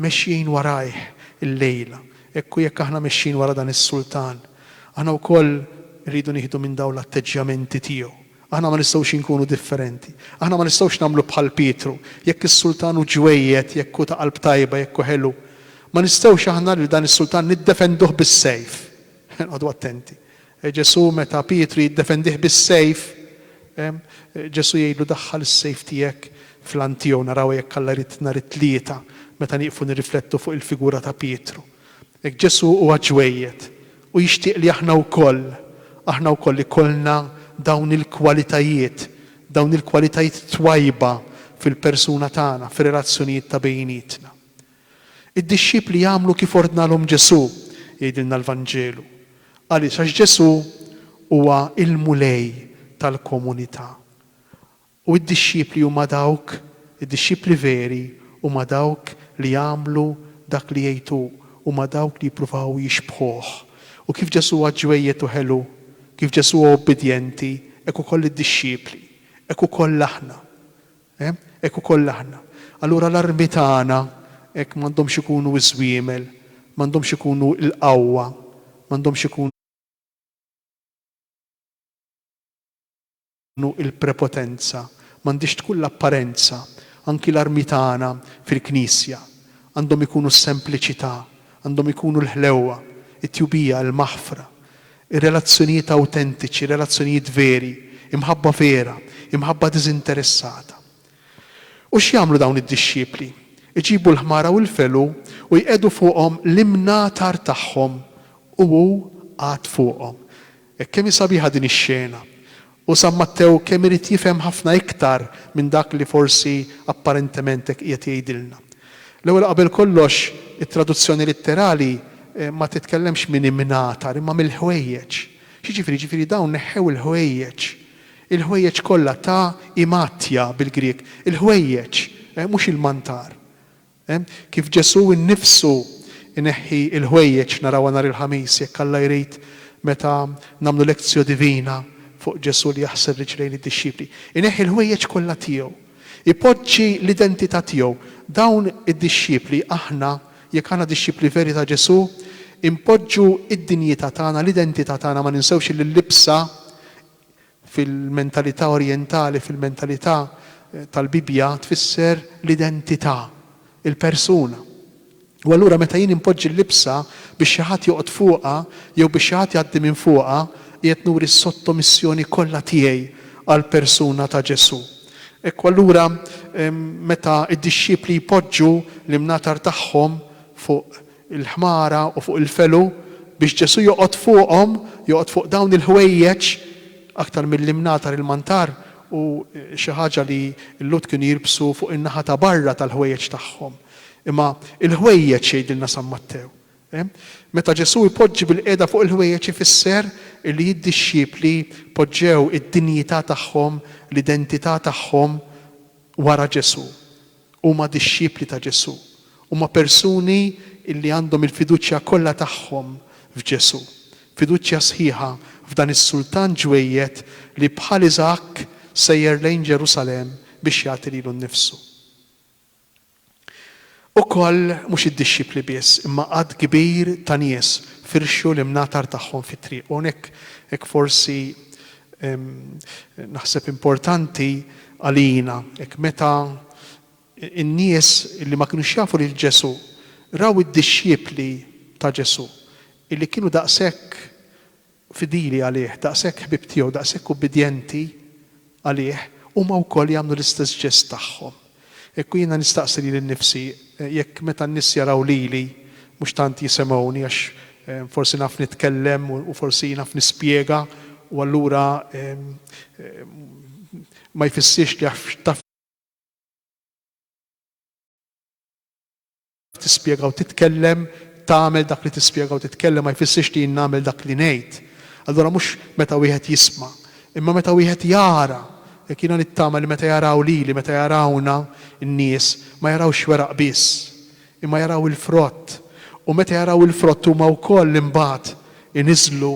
mexjin warajh illejla. Hekk u jekk aħna mexjin wara dan is-Sultan, aħna wkoll irridu nieħdu minn dawn l-atteġġjamenti tiegħu. Aħna ma nistgħux inkunu differenti. Aħna ma nistgħux nagħmlu bħal Pietru. Jekk is-sultan hu ġwejjed, jekk hu ta' qalb tajba, jekk hu ħelu, ma nistgħux aħna lil dan is-sultan niddefenduh bis-sejf. Noqogħdu attenti. Ġesù meta Pietru jiddefendih bis-sejf, Ġesù jgħidlu daħħal is-sejf tiegħek fl-għan tiegħu. Narawha jekk Alla jrid nhar it-Tlieta meta nieqfu nirriflettu fuq il-figura ta' Pietru. Hekk Ġesù huwa ġwejjed u jixtieq li aħna wkoll, aħna wkoll ikollna dawn il-kwalitajiet, dawn il-kwalitajiet twajba fil-persuna tagħna, fir-relazzjonijiet ta' bejnietna. Id-dixxipli jagħmlu kif ordnalhom Ġesù, jgħidilna l-Vanġelu. Għaliex? Għax Ġesù huwa l-Mulej tal-komunità. U d-dixxipli huma dawk, id-dixxipli veri huma dawk li jagħmlu dak li jgħid hu, huma dawk li jippruvaw jixbħuh. U kif Ġesù huwa ġwejjed u ħelu, kif Ġesù huwa ubbidjenti, hekk ukoll id-dixxipli, hekk ukoll aħna. Hekk ukoll aħna. Allura l-armi tagħna hekk m'għandhomx ikunu ż-żwiemel, m'għandhomx ikunu l-qawwa, m'għandhomx ikunu il-prepotenza, m'għandhiex tkun l-apparenza, anki l-armi tagħna fil-Knisja għandhom ikunu s-sempliċità, għandhom ikunu l-ħlewwa, it-tjubija, il-maħfra, ir-relazzjonijiet awtentiċi, relazzjonijiet veri, imħabba vera, imħabba diżinteressata. U x'jagħmlu dawn id-dixxipli? Iġibu l-ħmara u l-felu u jqiegħdu fuqhom l-imnatar tagħhom u hu qagħad fuqhom. Hekk kemm hi sabiħa din ix-xena! U San Mattew kemm irid jifhem ħafna iktar minn dak li forsi apparentement hekk qiegħed jgħidilna. L-ewwel u qabel kollox, it-traduzzjoni litterali ma titkellemx minn imnatar imma mill-ħwejjeġ. X'jiġifieri? Jiġifieri dawn neħħew il-ħwejjeġ. Il-ħwejjeġ kollha, ta' imatia bil-Grieg, il-ħwejjeġ, mhux il-mantar. Kif Ġesù nnifsu jneħħi l-ħwejjeġ, narawha nhar il-Ħamis, jekk Alla jrid, meta nagħmlu lectio divina fuq Ġesù li jaħsel riġlejn id-dixxipli. Ineħħi l-ħwejjeġ kollha tiegħu. Ipoġġi l-identità tiegħu. Dawn id-dixxipli, aħna, jekk aħna dixxipli veri ta' Ġesù, inpoġġu d-dinjità tagħna, l-identità tagħna, ma ninsewx li l-libsa Fil-mentalità orjentali, fil-mentalità tal-Bibbja, tfisser l-identità, il-persuna. U allura meta jien inpoġġi l-libsa biex xi ħadd joqgħod fuqha jew biex xi ħadd jgħaddi minn fuqha, qiegħed nuri s-sottomissjoni kollha tiegħi għall-persuna ta' Ġesù. Hekk u allura meta d-dixxipli jpoġġu l-imnatar tagħhom fuq il-ħmara u fuq il-felu biex Ġesù joqgħod fuqhom, joqgħod fuq dawn il-ħwejjeġ, aktar milli mnatar il-mantar hu xi ħaġa li l-Lhud kienu jilbsu fuq in-naħa ta' barra tal-ħwejjeġ tagħhom. Imma il-ħwejjeġ jgħidilna San Mattew. Meta Ġesù jpoġġi bilqiegħda fuq il-ħwejjeġ ifisser li d-dixxipli poġġew id-dinjità tagħhom, l-identità tagħhom wara Ġesù. Huma dixxipli ta' Ġesù. Huma persuni li għandhom il-fiduċja kollha tagħhom f'Ġesù. Fiduċja sħiħa f'dan is-sultan ġwejjed li bħal Iżakk sejjer lejn Ġerusalemm biex jagħti lilu nnifsu. Ukoll mhux id-dixxipli biss, imma għadd kbir ta' nies firxu l-imnatar tagħhom fit-triq. U hawnhekk hekk forsi Naħseb importanti għalina hekk meta n-nies li ma kinux jafu lil Ġesù raw id-dixxipli ta' Ġesù illi kienu daqshekk fidili għalih, daqshekk ħbieb tiegħu, daqshekk ubbidjenti għalih, huma wkoll jagħmlu l-istess ġest tagħhom. Hekk u jiena nistaqsi lili nnifsi jekk meta n-nies jaraw lili, mhux tant jisemgħuni għax forsi naf nitkellem u forsi naf nispjega u allura ma jfissirx li għax taf tispjega u titkellem, tagħmel dak li tispjega u titkellem ma jfissirx li jien nagħmel dak li ngħid. Allura mhux meta wieħed jisma', imma meta wieħed jara. Jekk jiena nittama li meta jaraw lili, meta jarawna n-nies, ma jarawx weraq biss, imma jaraw il-frott. U meta jaraw il-frott huma wkoll imbagħad iniżżlu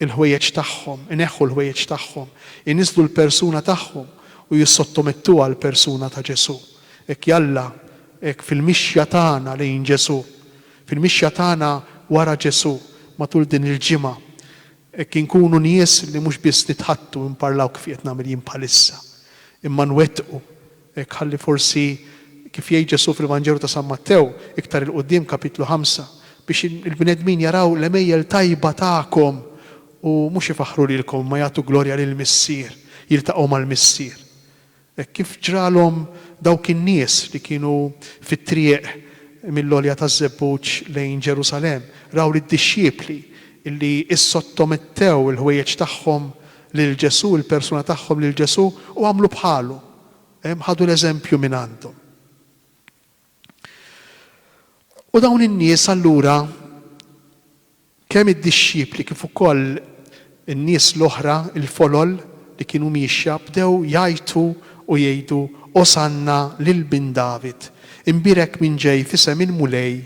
il-ħwejjeġ tagħhom, ineħħu l-ħwejjeġ tagħhom, iniżżlu l-persuna tagħhom u jissottomettuha għall-persuna ta' Ġesù. Hekk jalla, hekk fil-mixja tagħna lejn Ġesù, fil-mixja tagħna wara Ġesù matul din il-ġimgħa, hekk inkunu nies li mhux biss nitħaddtu u nparlaw kif qiegħed nagħmel jien bħalissa, imma nwettqu Hekk ħalli forsi, kif jgħid Ġesù fil-Vanġelu ta' San Mattew, iktar 'il quddiem kapitlu 5, biex il-bnedmin jaraw l-għemejjel tajba tagħkom u mhux ifaħħru lilkom imma jagħtu glorja lill-Missier, jiltaqgħu mal-Missier. Hekk kif ġralhom dawk in-nies li kienu fit-triq mill-Għolja taż-Żebbuġ lejn Ġerusalemm, raw lid-dixxipli li ssottomettew il-ħwejjeġ tagħhom. lil Ġesù, il-persuna tagħhom lil Ġesù u għamlu bħalu. Ħadu l-eżempju mingħandu. U dawn in-nies allura kemm id-dixxipli kif ukoll in-nies l-oħra, il-folol li kienu miexja, bdew jgħajtu u jgħidu, Osanna lil Bin David! Imbierek min ġej f'isem il-Mulej!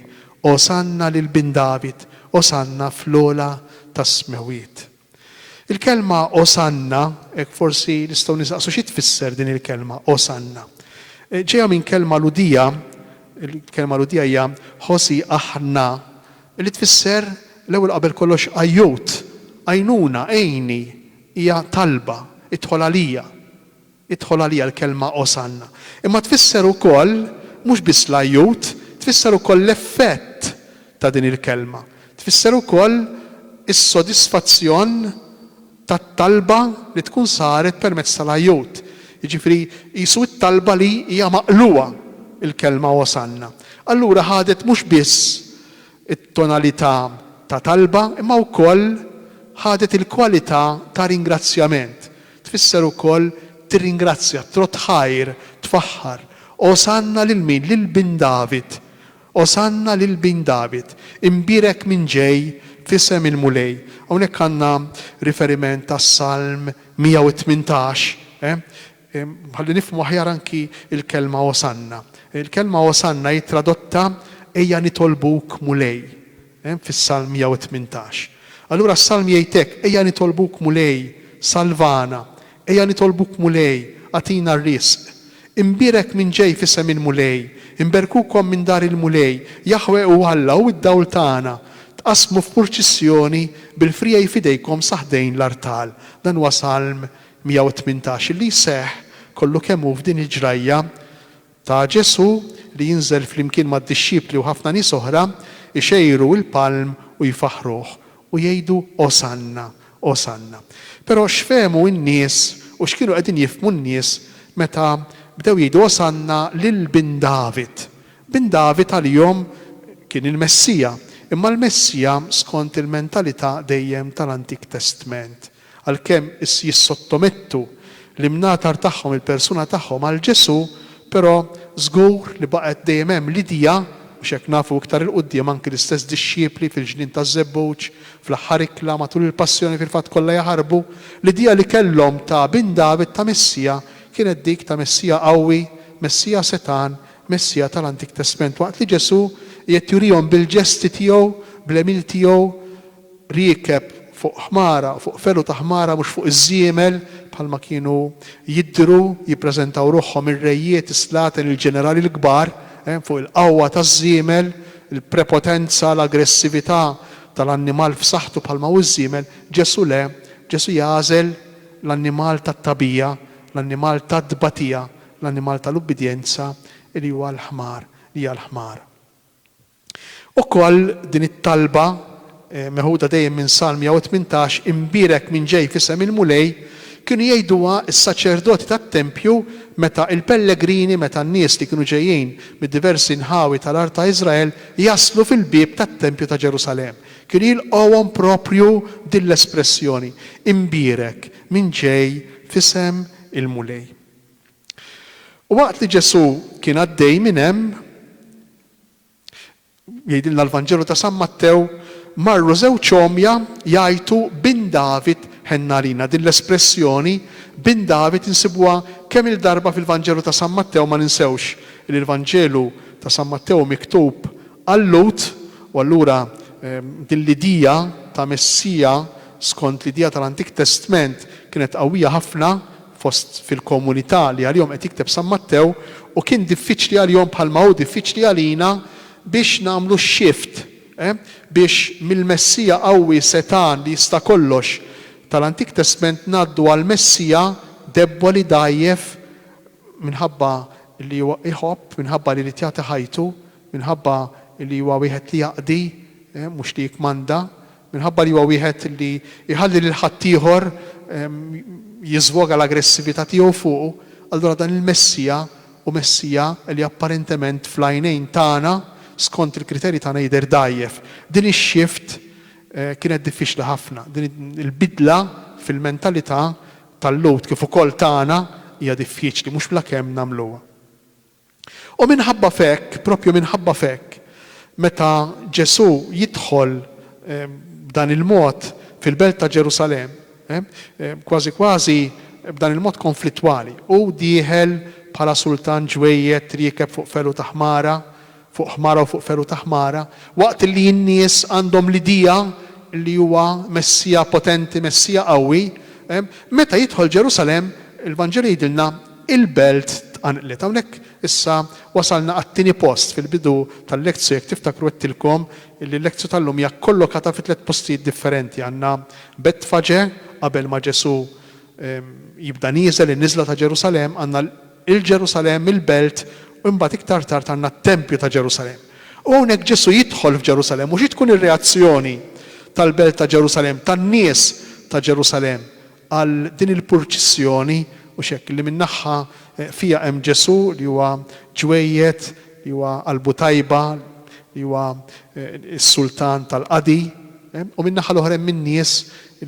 Osanna lil Bin David! Osanna fl-ogħla tas-smewwiet! Il-kelma Osanna, hekk forsi nistgħu nistaqsu xi tfisser din il-kelma Osanna. Ġejja minn kelma Lhudija, il-kelma Lhudija hija Hosi Aħna, li tfisser l-ewwel qabel kollox għajjut, għajnuna, għinni, hija talba, idħol għalija. Idħol għalija l-kelma Osanna. Imma tfisser ukoll mhux biss l-għajjut, tfisser ukoll l-effett ta' din il-kelma. Tfisser ukoll is-sodisfazzjon tat-talba li tkun saret permezz tal-għajjut. Jiġifieri qisu t-talba li hija maqlugħa l-kelma Osanna. Allura ħadet mhux biss it-tonalità ta' talba imma wkoll ħadet il-kwalità ta' ringrazzjament. Tfisser ukoll tirringrazzja, trodd ħajr, tfaħħar. Osanna lil min? Lil Bin David. Osanna lil Bin David. Imbierek min ġej f'isem il-Mulej. Hawnhekk għandna riferiment għas-Salm 118, eh? Ħalli nifhmu aħjar anki l-kelma Osanna. Il-kelma Osanna hi tradotta Ejja nitolbuk Mulej, fis-Salm 118. Allura s-Salm jgħid hekk, Ejja nitolbuk Mulej, salvana. Ejja nitolbuk Mulej, agħtina r-risq. Imbierek min ġej f'isem il-Mulej. Inberkukom minn dar il-Mulej. Jaħweh hu Alla, hu d-dawl tagħna. Tqassmu f'purċissjoni bil-friegħi f'idejkom sa ħdejn l-artal. Dan huwa Salm 118, li jseħħ kollu kemm hu f'din il-ġrajja ta' Ġesù li jinżel flimkien mad-dixxipli u ħafna nies oħra, ixejru l-palm u jfaħħruh, u jgħidu, Osanna, Osanna. Però x'fehmu n-nies u x'kienu qegħdin jifhmu n-nies meta bdew jgħidu Osanna lil Bin David? Bin David għalihom kien il-Messija, imma l-Messija skont il-mentalità dejjem tal-Antik Testment. Għalkemm jissottomettu l-imnatar tagħhom, il-persuna tagħhom għal Ġesù, però żgur li baqgħet dejjem hemm l-idea, mhux hekk nafu iktar 'il quddiem anki l-istess dixxipli fil-ġnien taż-żebbuġ, fl-aħħar ikla, matul il-passjoni fil-fatt kollha jaħarbu, l-idea li kellhom ta' Bin David, ta' Messija, kienet dik ta' Messija qawwi, Messija setgħan, Messija tal-Antik Testment, waqt li Ġesù qiegħed jurihom bil-ġesti tiegħu, bl-għemil tiegħu, riekeb fuq ħmara, fuq felu ta' ħmara mhux fuq iż-żiemel bħalma kienu jidhru jippreżentaw ruħhom ir-rejiet, is-slaten, il-ġenerali l-kbar, fuq il-qawwa taż-żiemel, il-prepotenza, l-aggressività tal-annimal f'saħħtu bħalma hu ż-żiemel. Ġesù le, Ġesù jagħżel l-annimal tat-tagħbija, l-annimal tat-tbatija, l-annimal tal-ubbidjenza li huwa l-ħmar, li hija l-ħmara. Ukoll din it-talba, meħuda dejjem minn Salm 118, Imbierek min ġej f'isem il-Mulej, kienu jgħiduha s-saċerdoti tat-tempju meta l-pellegrini, meta n-nies li kienu ġejjin mid-diversi nħawi tal-art ta' Iżrael jaslu fil-bieb tat-tempju ta' Ġerusalemm. Kienu jilqgħuhom proprju b'din l-espressjoni, Imbierek min ġej f'isem il-Mulej. U waqt li Ġesù kien għaddej minn hemm, Jgħidilna l-Vanġelu ta' San Mattew, marru żewġ għomja jgħajtu Bin David ħenn għalina. Din l-espressjoni Bin David insibuha kemm-il darba fil-Vanġelu ta' San Mattew, ma ninsewx li l-Vanġelu ta' San Mattew miktub għal-Lhud u allura din l-idea ta' Messija skont l-idea tal-Antik Testment kienet qawwija ħafna fost fil-komunità li għalihom qed jikteb San Mattew u kien diffiċli għalihom bħalma hu diffiċli għalina biex nagħmlu x-shift, eh, biex mill-Messija qawwi setgħan li jista' kollox tal-Antik Testment ngħaddu għal Messija debboli dgħajjef minħabba li huwa jħobb, minħabba li jrid jagħti ħajtu, minħabba li huwa wieħed li jaqdi, eh, mhux li jikkmanda, Minħabba li huwa wieħed li jħalli lil ħaddieħor jiżvoga l-aggressività tiegħu fuqu, allura dan il-Messija hu Messija li apparentement fl-għajnejn tagħna, skont il-kriterji tagħna jidher dgħajjef. Din ix-shift kienet diffiċli ħafna. Din il-bidla fil-mentalità tal-Lhud kif ukoll tagħna hija diffiċli, mhux bla kemm nagħmluha. U minħabba f'hekk, proprju minħabba f'hekk, meta Ġesù jidħol b'dan il-mod fil-belt ta' Ġerusalemm, kważi kważi b'dan il-mod konflittwali, hu dieħel bħala sultan ġwejjed riekeb fuq felu ta' ħmara, fuq ħmara u fuq felu ta' ħmara, waqt li n-nies għandhom l-idea li huwa Messija potenti, Messija qawwi, meta jidħol Ġerusalemm, il-Vanġelu jgħidilna, il-belt tqanqlet. Hawnhekk issa wasalna għat-tieni post fil-bidu tal-lekzju, jekk tiftakru għedtilkom li l-lekzju tal-lum hija kollokata fi tlett postijiet differenti. Għandna Betfaġe qabel ma Ġesù jibda nieżel in-niżla ta' Ġerusalemm, għandna il-Ġerusalemm, il-belt, u imbagħad iktar tard għandna t-tempju ta' Ġerusalemm. U hawnhekk Ġesù jidħol f'Ġerusalemm u xi tkun ir-reazzjoni tal-belt ta' Ġerusalemm, tan-nies ta' Ġerusalemm għal din il-purċissjoni, hux hekk, li min-naħa fiha hemm Ġesù li huwa ġwejjed, li huwa qalbu tajba, li huwa s-sultan tal-qadi, u min-naħa l-oħra hemm in-nies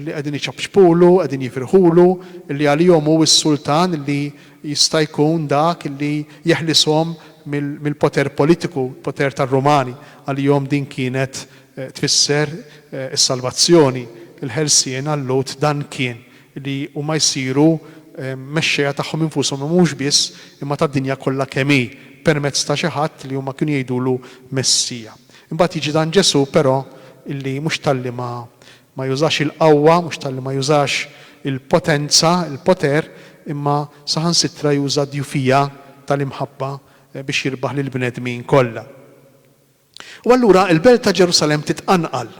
li qegħdin iċapċpulu, qegħdin jifirħulu, li għalihom hu s-sultan li jista' jkun dak li jeħlishom mill-poter politiku, il-poter tar-Rumani. Għalihom din kienet tfisser is-salvazzjoni, il-ħelsien għal-Lhud dan kien li huma jsiru mexxejja tagħhom infushom u mhux biss imma tad-dinja kollha kemm hi permezz ta' xi ħadd li huma kienu jgħidulu Messija. Imbagħad jiġi dan Ġesù però illi mhux talli ma ma jużax il-qawwa, mhux talli ma jużax il-potenza, il-poter, imma saħansitra juża d-djufija tal-imħabba biex jirbaħ lill-bnedmin kollha. U allura l-belt ta' Ġerusalemm titqanqal.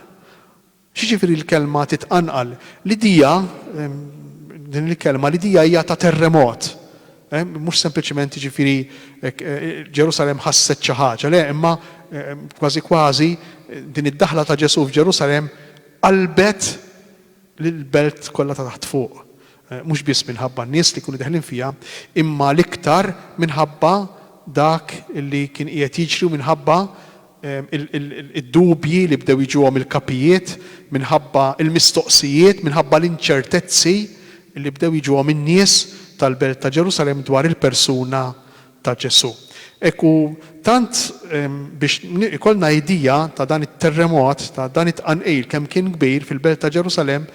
X'jiġifieri l-kelma titqanqal? L-idea, din il-kelma, l-idea hija ta' terremot. Mhux sempliċement jiġifieri Ġerusalemm ħasset xi ħaġa, le, imma kważi kważi din id-daħla ta' Ġesù f'Ġerusalemm qalbet lill-belt kollha ta' taħt fuq. Mhux biss minħabba n-nies li kienu deħlin fiha, imma l-iktar minħabba dak li kien qiegħed jiġri u minħabba id-dubji li bdew jiġuhom il-kapijiet, minħabba l-mistoqsijiet, minħabba l-inċertezzi li bdew jiġuhom in-nies tal-belt ta' Ġerusalemm dwar il-persuna ta' Ġesù. Hekk u tant biex ikollna idea ta' dan it-terremot, ta' dan it-tqanqil kemm kien kbir fil-belt ta' Ġerusalemm,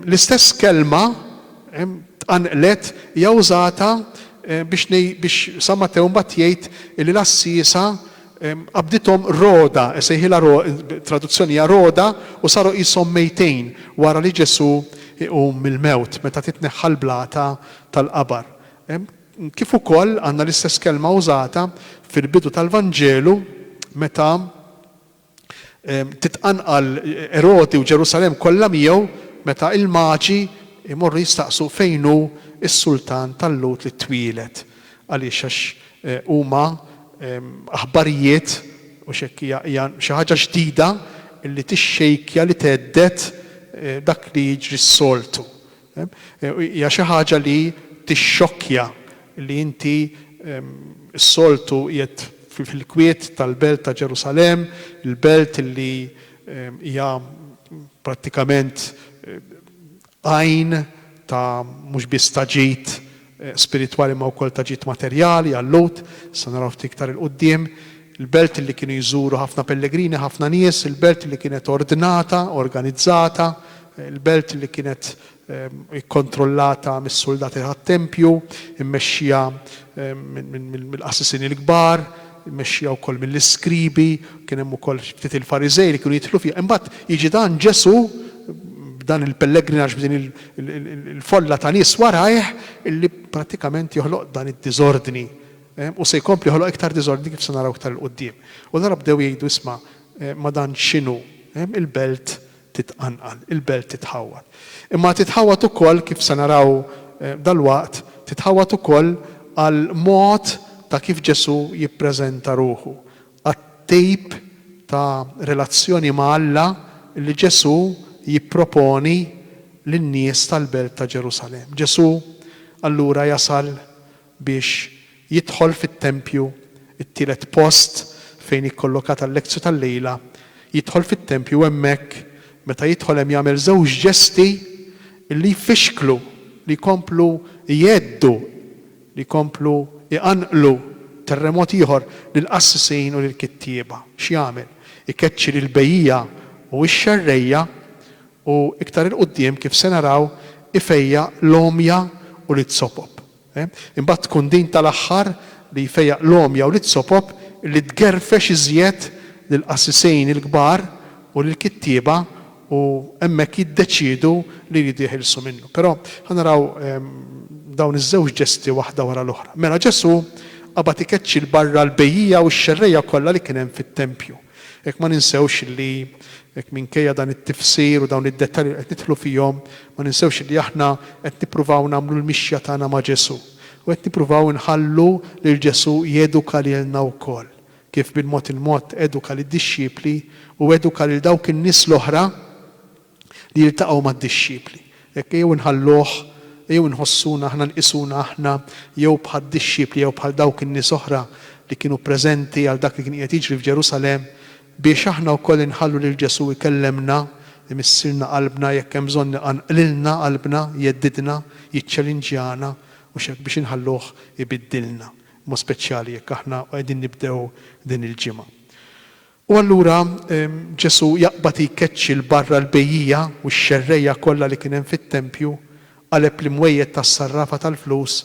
l-istess kelma tqanqlet hija użata biex biex San Mattew mbagħad jgħid li l-għassiesa qabdithom roda, isejħilha traduzzjoni hija roda, u saru qishom mejtin wara li Ġesù iqum mill-mewt, meta titneħħa l-blata tal-qabar. Kif ukoll għandna l-istess kelma użata fil-bidu tal-Vanġelu meta titqanqal Erodi u Ġerusalemm kollha miegħu meta l-Maġi jmorru jistaqsu fejn hu s-sultan tal-Lhud li twieled. Għaliex? Għax huma aħbarijiet u x'hekk hija xi ħaġa ġdida li tixxejkja li thedded dak li jiġri s-soltu. Hija xi ħaġa li tixxokkja li inti s-soltu qiegħed fil-kwiet tal-belt ta' Ġerusalemm, il-belt li hija prattikament għajn ta' mhux biss ta' ġid spiritwali imma wkoll ta' ġid materjali għal-Lhud, se naraw ftit iktar 'il quddiem, il-belt li kienu jżuru ħafna pellegrini, ħafna nies, il-belt li kienet ordnata, organizzata, il-belt li kienet ikkontrollata mis-suldati tat-tempju, immexxija mill-qassisin il-kbar, immexxija wkoll mill-iskribi, kien hemm ukoll ftit il-Fariżej li kienu jidħlu fiha. Imbagħad jiġi dan Ġesù b'dan il-pellegrinaġġ b'din il-folla ta' nies warajh illi prattikament joħloq dan id-diżordni. U se jkompli joħloq iktar diżordni kif se naraw iktar 'il quddiem. U allura bdew jgħidu isma' ma dan x'inhu? Il-belt titqanqal, il-belt titħawwad. Imma titħawwad ukoll, kif se naraw dalwaqt, titħawwad ukoll għall-mod ta' kif Ġesù jippreżenta ruħu, għat-tip ta' relazzjoni ma' Alla li Ġesù jipproponi lin-nies tal-belt ta' Ġerusalemm. Ġesù allura jasal biex jidħol fit-tempju, it-tielet post fejn hi kollokata l-lekzju tal-lejla, jidħol fit-tempju u hemmhekk Meta jidħol hemm jagħmel żewġ ġesti li jfixklu, li jkomplu jgħeddu, li jkomplu jqanqlu terremot ieħor lill-qassisin u lill-kittieba. X'jagħmel? Ikeċċi lill-bejjiegħa u x-xerrejja u iktar 'il quddiem kif se naraw ifejjaq l-għomja u lit-sopop. Imbagħad tkun din tal-aħħar li jfejjaq l-għomja u lit-sopop li tgerfex iżjed lill-qassisin il-kbar u lill-kittieba u hemmhekk jiddeċiedu li jridu jeħilsu minnu. Però ħa naraw dawn iż-żewġ ġesti waħda wara l-oħra. Mela Ġesù qabad ikeċċi 'l barra l-bejjiegħa u x-xerrejja kollha li kien hemm fit-tempju. Hekk ma ninsewx li hekk minkejja dan it-tifsir u dawn id-dettalji li qed nidħlu fihom, ma ninsewx li aħna qed nippruvaw nagħmlu l-mixja tagħna ma' Ġesù. U qed nippruvaw inħallu lil Ġesù jeduka lilna wkoll, kif bil-mod il-mod eduka lid-dixxipli u eduka lil dawk in-nies l-oħra li jiltaqgħu mad-dixxipli. Hekk ejjew inħalluh, ejjew inħossuna aħna, nqisuna aħna jew bħad-dixxipli jew bħal dawk in-nies oħra li kienu preżenti għal dak li kien qiegħed jiġri f'Ġerusalemm, biex aħna wkoll inħallu lil Ġesù jkellemna, imissilna qalbna, jekk hemm bżonn iqanqlilna qalbna, jheddidna, jiċċelinġjana, mhux hekk, biex inħalluh ibiddilna, b'mod speċjali jekk aħna qegħdin nibdew din il-ġimgħa. U allura Ġesù jaqbad jkeċċi 'l barra l-bejjiegħa u x-xerrejja kollha li kien hemm fit-tempju, qaleb l-imwejjed tas-sarrafa tal-flus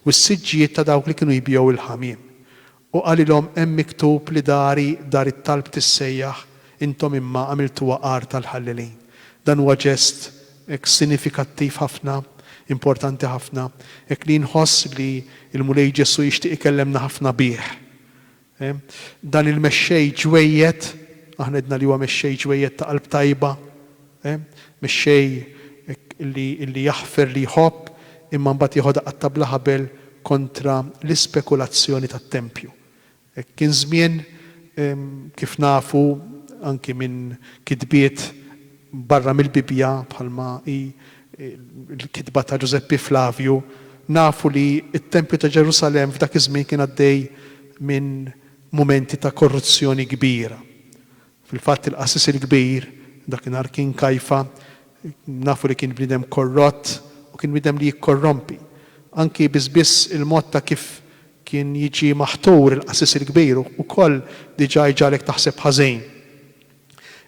u s-siġġijiet ta' dawk li kienu jbigħu l-ħamiem. U qalilhom, Hemm miktub li dari dar it-talb tissejjaħ, intom imma għamiltuha għar tal-ħallelin. Dan huwa ġest hekk sinifikattiv ħafna, importanti ħafna, hekk li nħoss li l-Mulej Ġesù jixtieq ikellemna ħafna bih. Dan il-mexxej ġwejjed, aħna għedna li huwa mexxej ġwejjed ta' qalb tajba, mexxej li li jaħfer, li jħobb, imma mbagħad jeħodha qatta' bla ħabel kontra l-ispekulazzjoni tat-tempju. Kien żmien, kif nafu anki minn kitbiet barra mill-Bibbja bħalma hi l-kitba ta' Ġużeppi Flavju, nafu li t-tempju ta' Ġerusalemm f'dak iż-żmien kien għaddej minn mumenti ta' korruzzjoni kbira. Fil-fatt il-qassis il-kbir dakinhar kien Kajfa, nafu li kien bniedem korrott u kien bniedem li jikkorrompi. Anki biss biss il-mod ta' kif kien jiġi maħtur il-qassis il-kbir ukoll diġà jġagħlek taħseb ħażin.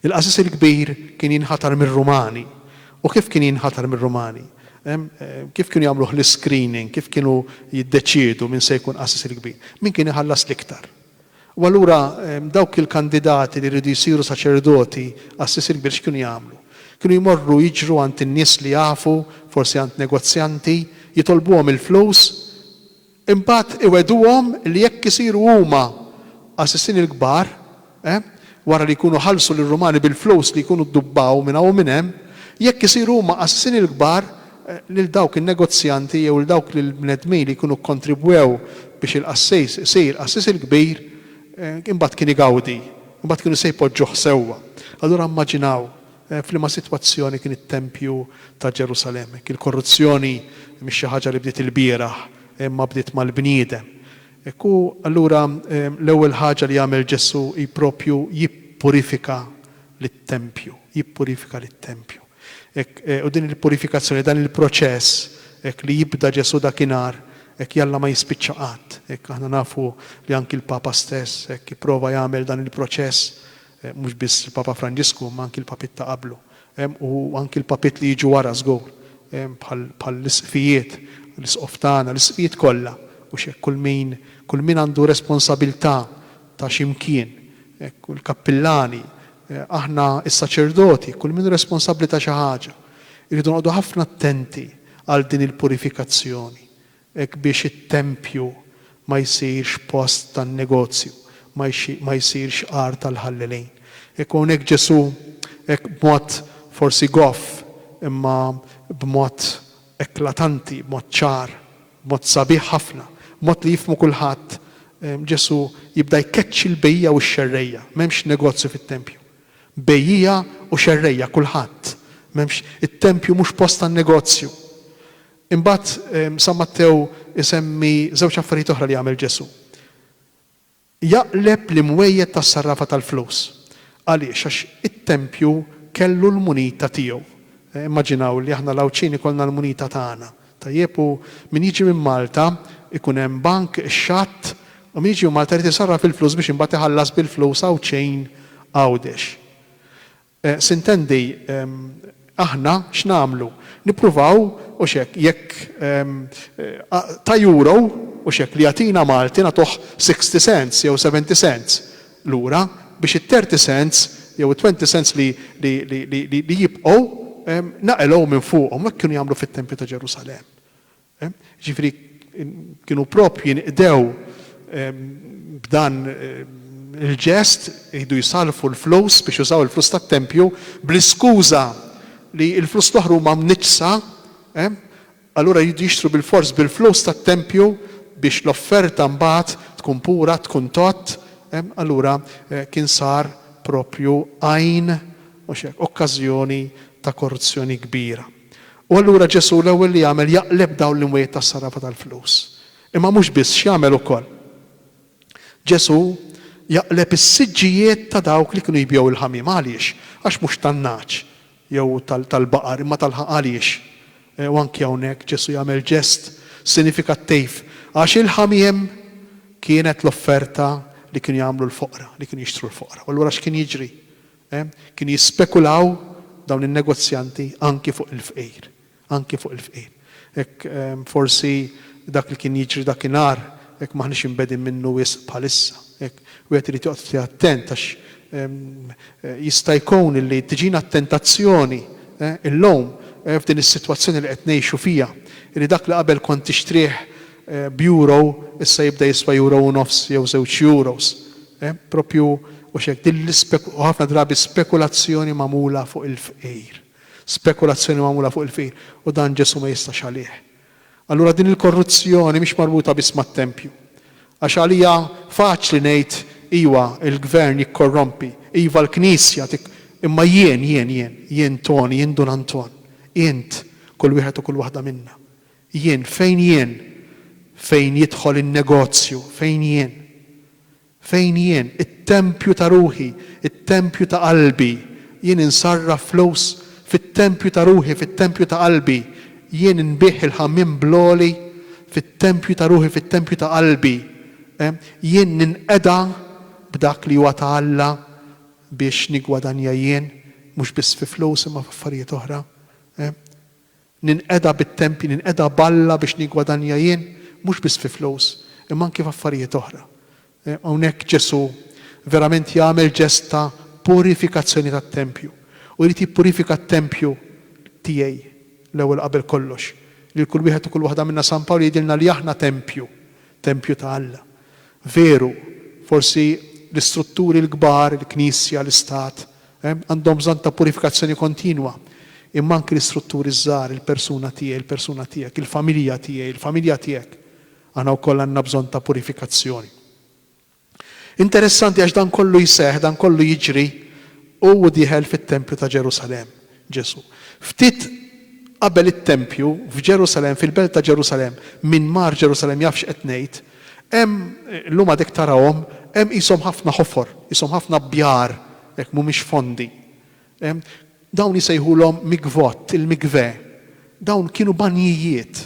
Il-qassis il-kbir kien jinħatar mir-Rumani. U kif kien jinħatar mir-Rumani? Kif kienu jagħmluh l-iscreening? Kif kienu jiddeċiedu min se jkun qassis il-kbir? Min kien iħallas l-iktar. U allura dawk il-kandidati li riedu jsiru saċerdoti, qassis il-kbir x'kienu jagħmlu? Kienu jmorru jiġru għand in-nies li jafu, forsi għand negozjanti, jitolbuhom il-flus, Imbagħad iwegħduhom li jekk isiru huma qassisin il-kbar, eh, wara li jkunu ħallsu lir-Rumani bil-flus li jkunu ddubbaw minn hawn u minn hemm, jekk isiru huma qassisin il-kbar, eh, lil dawk in-negozjanti jew lil dawk l-bnedmin li jkunu kkontribwew biex il-qassis isir qassis il-kbir, eh, imbagħad kien igawdi, imbagħad kienu se jpoġġuh sewwa. Allura immaġinaw F'liema sitwazzjoni kien it-tempju ta' Ġerusalemm? Hekk il-korruzzjoni mhix xi ħaġa li bdiet ilbieraħ, imma bdiet mal-bniedem. Hekk hu, allura, l-ewwel ħaġa li jagħmel Ġesù hi proprju jippurifika lit-tempju, jippurifika lit-tempju. Hekk, u din il-purifikazzjoni, dan il-proċess, hekk li jibda Ġesù dakinhar, hekk jalla ma jispiċċa qatt. Hekk aħna nafu li anki l-Papa stess, hekk ipprova jagħmel dan il-proċess Mhux biss il-Papa Franġisku imma anki l-Papiet ta' qablu u anki l-Papiet li jiġu wara żgur, bħall-isqfijiet, l-Isqof tagħna, l-isqfijiet kollha, hux hekk, kull min, kull min għandu responsabilità ta' xi mkien, hekk, u l-kappillani, aħna s-saċerdoti, kull min hu responsabbli ta' xi ħaġa, irridu noqogħdu ħafna attenti għal din il-purifikazzjoni. Hekk biex it-tempju ma jsirx post tan-negozju, ma ma jsirx għar tal-ħallelin. Hekk u hawnhekk Ġesù, hekk b'mod forsi goff, imma b'mod eklatanti, b'mod ċar, b'mod sabiħ ħafna, b'mod li jifhmu kulħadd, Ġesù jibda jkeċċi l-bejjiegħa u x-xerrejja. M'hemmx negozju fit-tempju. Bejjiegħa u xerrejja, kulħadd. M'hemmx, it-tempju mhux post tan-negozju. Imbagħad San Mattew isemmi żewġ affarijiet oħra li għamel Ġesù. Jaqleb l-imwejjed tas-sarrafa tal-flus. Għaliex? Għax it-tempju kellu l-munita tiegħu. Immaġinaw li aħna l-Għawdxin ikollna l-munita tagħna. Tajjeb u min jiġi minn Malta ikun hemm bank ix-xatt u min jiġi minn Malta jrid isarraf il-flus biex imbagħad iħallas bil-flus Għawdxin Għawdex. Sintendi aħna x'nagħmlu? Nippruvaw hux hekk jekk ta' euro hux hekk li jagħtina Malti nagħtuh 60 cents jew 70 cents lura biex it-30 cents jew it-20 cents li li li li jibqgħu naqilgħu minn fuqhom. Hekk kienu jagħmlu fit-tempju ta' Ġerusalemm. Jiġifieri kienu proprju jinqdew b'dan il-ġest, iridu jsarrfu l-flus biex jużaw il-flus tat-tempju bl-iskuża li l-flus l-oħra huma mniġġsa, allura jridu jixtru bilfors bil-flus tat-tempju biex l-offerta mbagħad tkun pura, tkun tgħodd, allura kien sar proprju għajn, mhux hekk, okkażjoni ta' korruzzjoni kbira. U allura Ġesù l-ewwel li jagħmel jaqleb dawn l-imwejjed tas-sarrafa tal-flus. Imma mhux biss, x'jagħmel ukoll? Ġesù jaqleb is-siġġijiet ta' dawk li kienu jbigħu l-ħamiem. Għaliex? Għax mhux tan-nagħaġ jew tal-baqar, imma tal-ħa Għaliex? U anki hawnhekk Ġesù jagħmel ġest sinifikattiv, għax il-ħamiem kienet l-offerta li kienu jagħmlu l-foqra, li kienu jixtru l-foqra. U allura x'kien jiġri? Kienu jispekulaw dawn in-negozjanti anki fuq il-fqir. Anki fuq il-fqir. Hekk forsi dak li kien jiġri dakinhar hekk m'aħniex imbegħdin minnu wisq bħalissa. Hekk wieħed irid joqgħod ftit attent għax jista' jkun li tiġina t-tentazzjoni illum f'din is-sitwazzjoni li qed ngħixu fiha li dak li qabel kont tixtrih b'euro issa jibda jiswa euro u nofs jew żewġ euros. Proprju hux hekk, din u ħafna drabi spekulazzjoni magħmula fuq il-fqir. Spekulazzjoni magħmula fuq il-fqir. U dan Ġesù ma jistax għalih. Allura din il-korruzzjoni mhix marbuta biss mat-tempju. Għax għalija faċli ngħid iwa il-gvern jikkorrompi, iva l-knisja tik imma jien, jien, jien, jien Toni, jien Dun Anton, int, kull wieħed u kull waħda minna. Jien, fejn jien? Fejn jidħol in-negozju, fejn jien? Fejn jien? It-tempju ta' ruħi, it-tempju ta' qalbi. Jien insarraf flus fit-tempju ta' ruħi, fit-tempju ta' qalbi. Jien inbigħ il-ħamiem bl-għoli fit-tempju ta' ruħi, fit-tempju ta' qalbi. Jien ninqeda b'dak li huwa ta' Alla biex niggwadanja jien, mhux biss fi flus imma f'affarijiet oħra. Ninqeda bit-tempji, ninqeda b'Alla biex niggwadanja jien, mhux biss fi flus, imma anki f'affarijiet oħra. Hawnhekk Ġesù verament jagħmel ġest ta' purifikazzjoni tat-tempju. U jrid jippurifika t-tempju tiegħi l-ewwel qabel kollox. Lil kull wieħed u kull waħda minna San Pawl jgħidilna li aħna tempju, tempju ta' Alla. Veru, forsi l-istrutturi l-kbar, il-Knisja, l-Istat, għandhom bżonn ta' purifikazzjoni kontinwa, imma anki l-istrutturi ż-żgħar, il-persuna tiegħi, il-persuna tiegħek, il-familja tiegħi, il-familja tiegħek, aħna wkoll għandna bżonn ta' purifikazzjoni. Interessanti għax dan kollu jseħħ, dan kollu jiġri hu u dieħel fit-tempju ta' Ġerusalemm, Ġesù. Ftit qabel it-tempju f'Ġerusalemm, fil-belt ta' Ġerusalemm, min mar Ġerusalemm jaf x'qed ngħid, hemm, illum għadek tarahom, hemm qishom ħafna ħofor, qishom ħafna bjar, hekk mhumiex fondi. Dawn isejħulhom mikvot, il-mikve. Dawn kienu banjijiet.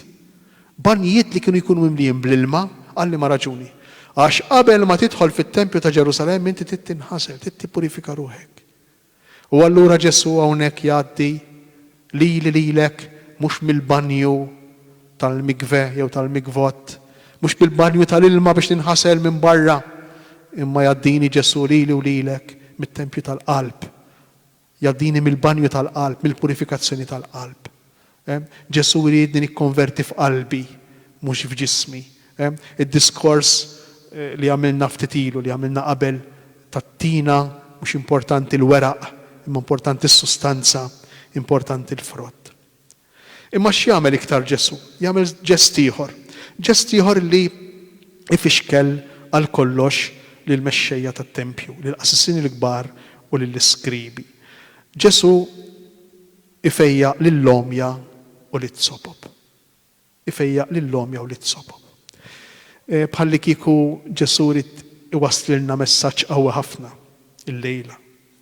Banjijiet li kienu jkunu mimlijin bl-ilma, għal liema raġuni? Għax qabel ma tidħol fit-tempju ta' Ġerusalemm inti trid tinħasel, trid tippurifika ruħek. U allura Ġesù hawnhekk jgħaddi lili lilek mhux mill-banju tal-mikve jew tal-mikvot, mhux mill-banju tal-ilma biex ninħasel minn barra, imma jgħaddini Ġesù lili u lilek mit-tempju tal-qalb. Jgħaddini mill-banju tal-qalb, mill-purifikazzjoni tal-qalb. Ġesù jridni nikkonverti f'qalbi, mhux f'ġismi. Id-diskors li għamilna ftit ilu, li għamilna qabel, tat-tina, mhux importanti l-weraq, imma importanti s-sustanza, importanti l-frott. Imma x'jagħmel iktar Ġesù? Jagħmel ġest ieħor. Ġest ieħor li ifixkel għal kollox lill-mexxejja tat-tempju, lill-qassisin il-kbar u lill-iskribi. Ġesù Ifejjaq lill-għomja u lit-sopop. Ifejjaq lill-għomja u lit-sopop. Bħallikieku Ġesù ried iwasslilna messaġġ qawwi ħafna illejla.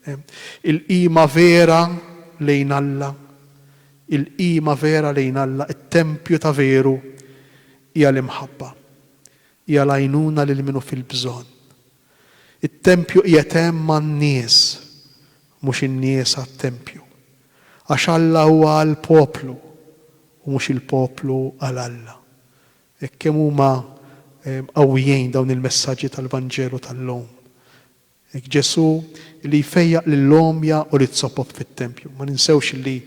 Il-qima vera lejn Alla, il-qima vera lejn Alla, it-tempju ta' veru, hija l-imħabba. Hija l-għajnuna lil min hu fil-bżonn. It-tempju qiegħed hemm għan-nies, mhux in-nies għat-tempju. Għax Alla huwa għall-poplu u mhux il-poplu għal Alla. Hekk kemm huma qawwijin dawn il-messaġġi tal-Vanġelu tal-lum. Hekk Ġesù li jfejjaq lill-għomja u lit-sopop fit-tempju. Ma ninsewx li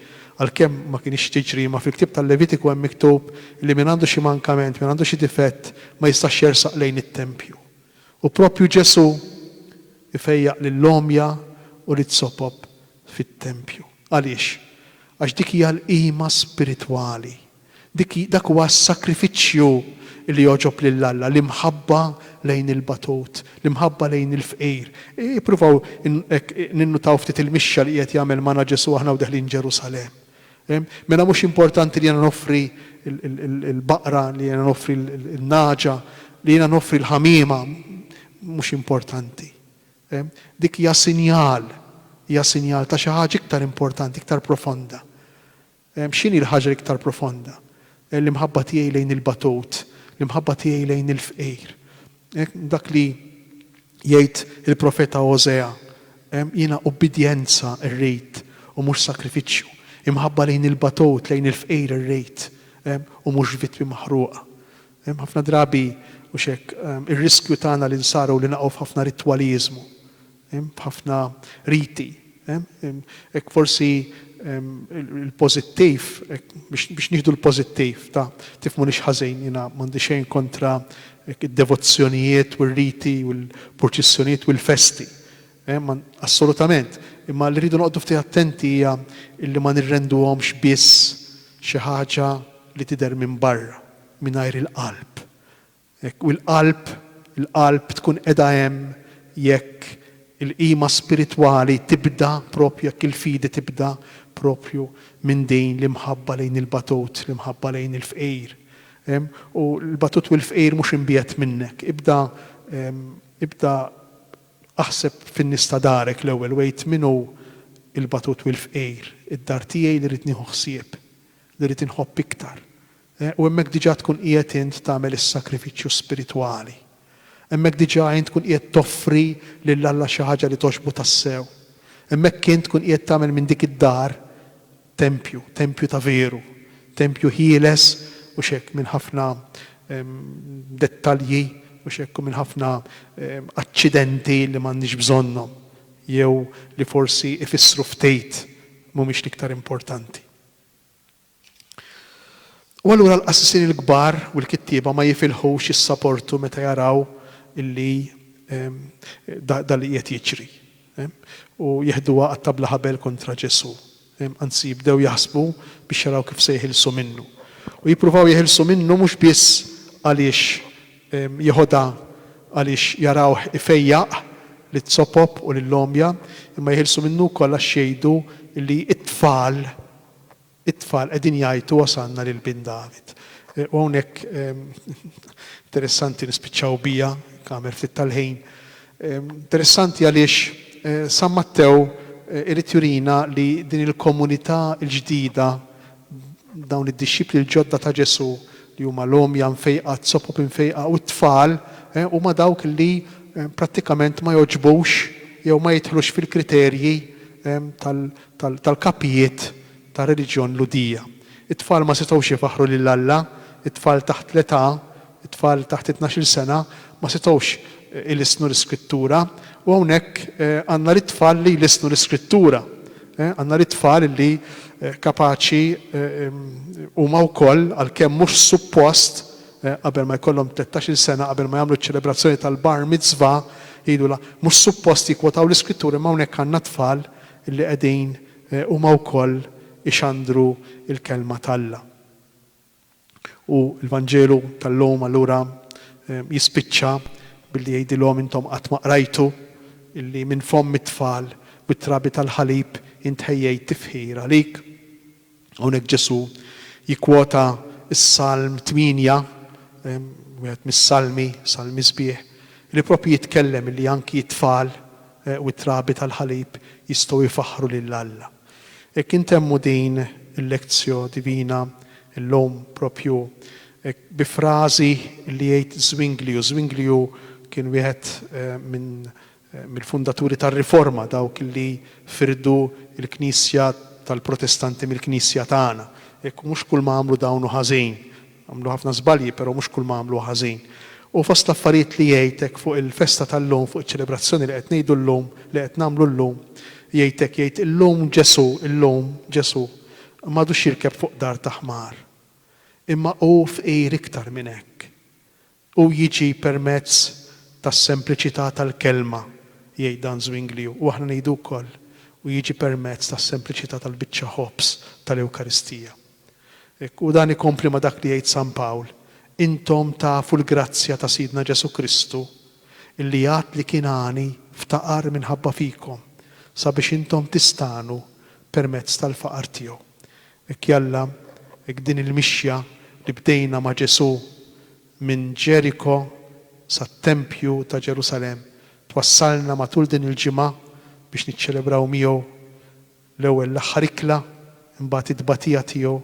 għalkemm ma kinitx tiġri imma fil-ktieb tal-Levitiku hemm miktub li min għandu xi mankament, min għandu xi difett ma jistax jersaq lejn it-tempju. U proprju Ġesù jfejjaq lill-għomja u lit-sopop fit-tempju. Għaliex? Għax dik hija l-qima spiritwali. Dik hi, dak huwa s-sagrifiċċju li jogħġob lil Alla, l-imħabba lejn il-batut, l-imħabba lejn il-fqir. Ippruvaw hekk ninnutaw ftit il-mixja li qiegħed jagħmel magħna Ġesù aħna u deħlin Ġerusalemm. Mela mhux importanti li jiena noffri l-baqra, li jiena noffri l-nagħġa, li jiena noffri l-ħamiema, mhux importanti. Dik hija sinjal, hija sinjal ta' xi ħaġa iktar importanti, iktar profonda. X'inhi l-ħaġa l-iktar profonda? L-imħabba tiegħi lejn il-batut, l-imħabba tiegħi lejn il-fqir. Dak li jgħid il-profeta Hosea, Jiena ubbidjenza rrid u mhux sagrifiċċju, imħabba lejn il-batut, lejn il-fqir irrid u mhux vittmi maħruqa. Ħafna drabi, hux hekk, ir-riskju tagħna l-Insara hu li naqgħu f'ħafna ritwaliżmu. B'ħafna riti. Hekk forsi il-pożittiv, biex nieħdu l-pożittiv ta' tifhmunix ħażin, jiena m'għandi xejn kontra id-devozzjonijiet u r-riti u l-purċissjonijiet u l-festi. Assolutament. Imma li rridu noqogħdu ftit attenti hija li ma nirrenduhomx biss xi ħaġa li tidher minn barra, mingħajr il-qalb. Hekk, u l-qalb, il-qalb tkun qiegħda hemm jekk il-qima spiritwali tibda proprju, jekk il-fidi tibda proprju minn din l-imħabba lejn il-batut, l-imħabba lejn il-fqir. U l-batut u l-fqir mhux imbiegħed minnek. Ibda, ibda aħseb fin-nies ta' darek l-ewwel u għid min hu l-batut u l-fqir, id-dar tiegħi li rrid nieħu ħsieb, li rrid inħobb iktar. U hemmhekk diġà tkun qiegħed int tagħmel is-sagrifiċċju spiritwali. Hemmhekk diġà int tkun qiegħed toffri lil Alla xi ħaġa li togħġbu tassew. Hemmhekk int tkun qiegħed tagħmel minn dik id-dar tempju, tempju ta' veru, tempju ħieles, hux hekk, minn ħafna dettalji, hux hekk, u minn ħafna aċċidenti li m'għandniex bżonnhom jew li forsi ifissru ftit mhumiex l-iktar importanti. U allura l-qassisin il-kbar u l-kittieba ma jifilħux jissaportu meta jaraw illi dan li qiegħed jiġri. U jeħduha qatta' bla ħabel kontra Ġesù. Anzi jibdew jaħsbu biex jaraw kif se jeħilsu minnu. U jippruvaw jeħilsu minnu mhux biss għaliex jeħodha għaliex jarawh ifejjaq lit-sopop u lill-għomja, imma jeħilsu minnu wkoll għax jgħidu li t-tfal It-tfal qegħdin jgħajtu Osanna lil Bin David. U hawnhekk interessanti nispiċċaw bija, għamel ftit tal-ħin. Interessanti għaliex San Mattew irid jurina li din il-komunità l-ġdida, dawn id-dixxipli l-ġodda ta' Ġesù li huma l-għomja mfejqa, z-zopop imfejqa u t-tfal huma dawk li prattikament ma jogħġbux jew ma jidħlux fil-kriterji tal-kapijiet tar-reliġjon Lhudija. It-tfal ma setgħux ifaħħru lil Alla, it-tfal taħt l-età, it-tfal taħt it-tnax-il sena, ma setgħux ilissnu l-Iskrittura. U hawnhekk għandna lit-tfal li jlissnu l-Iskrittura. Għandna lit-tfal li kapaċi huma wkoll, għalkemm mhux suppost, qabel ma jkollhom tlettax-il sena, qabel ma jagħmlu ċ-ċelebrazzjoni tal-bar mitzvah, jgħidulha, mhux suppost jikkwotaw l-Iskrittura, imma hawnhekk għandna tfal li qegħdin huma wkoll ixandru l-Kelma t'Alla. U l-Vanġelu tal-lum allura jispiċċa billi jgħidilhom intom qatt ma qrajtu illi minn fomm it-tfal u t-trabi tal-ħalib int ħejjejt tifħir għalik. Hawnhekk Ġesù jikkwota s-Salm 8, wieħed mis-Salmi, salmi sbieħ, li proprju jitkellem illi anki t-tfal. u t-trabi tal-ħalib jistgħu jfaħħru lil Alla. Hekk intemmu din il-lectio divina llum propju bi frażi li jgħid Zwinglio. Zwinglio kien wieħed minn mill-fundaturi tar-Riforma, dawk li firdu l-Knisja tal-Protestanti mill-Knisja tagħna. Hekk mhux kull ma għamlu dawn hu ħażin. Għamlu ħafna żbalji, però mhux kull ma għamlu hu ħażin. U fost l-affarijiet li jgħid hekk fuq il-festa tal-lum, fuq iċ-ċelebrazzjoni li qed ngħidu llum, li qed nagħmlu llum, jgħid hekk, jgħid illum Ġesù, illum Ġesù, m'għadux jirkeb fuq dar ta' ħmar. Imma hu fqir iktar minn hekk. Hu jiġi permezz tas-sempliċità tal-kelma, jgħid dan Zwinglio, u aħna ngħidu wkoll, u jiġi permezz tas-sempliċità tal-biċċa ħobż tal-Ewkaristija. Hekk, u dan ikompli ma' dak li jgħid San Pawl, Intom tafu l-grazzja ta' Sidna Ġesù Kristu, illi għad li kien għani ftaqar minħabba fikom, sabiex intom tistagħnu permezz tal-faqar tiegħu. Hekk jalla, hekk din il-mixja li bdejna ma' Ġesù minn Ġeriko sat-tempju ta' Ġerusalemm twassalna matul din il-ġimgħa biex niċċelebraw miegħu l-ewwel l-aħħar ikla, imbagħad it-tbatija tiegħu,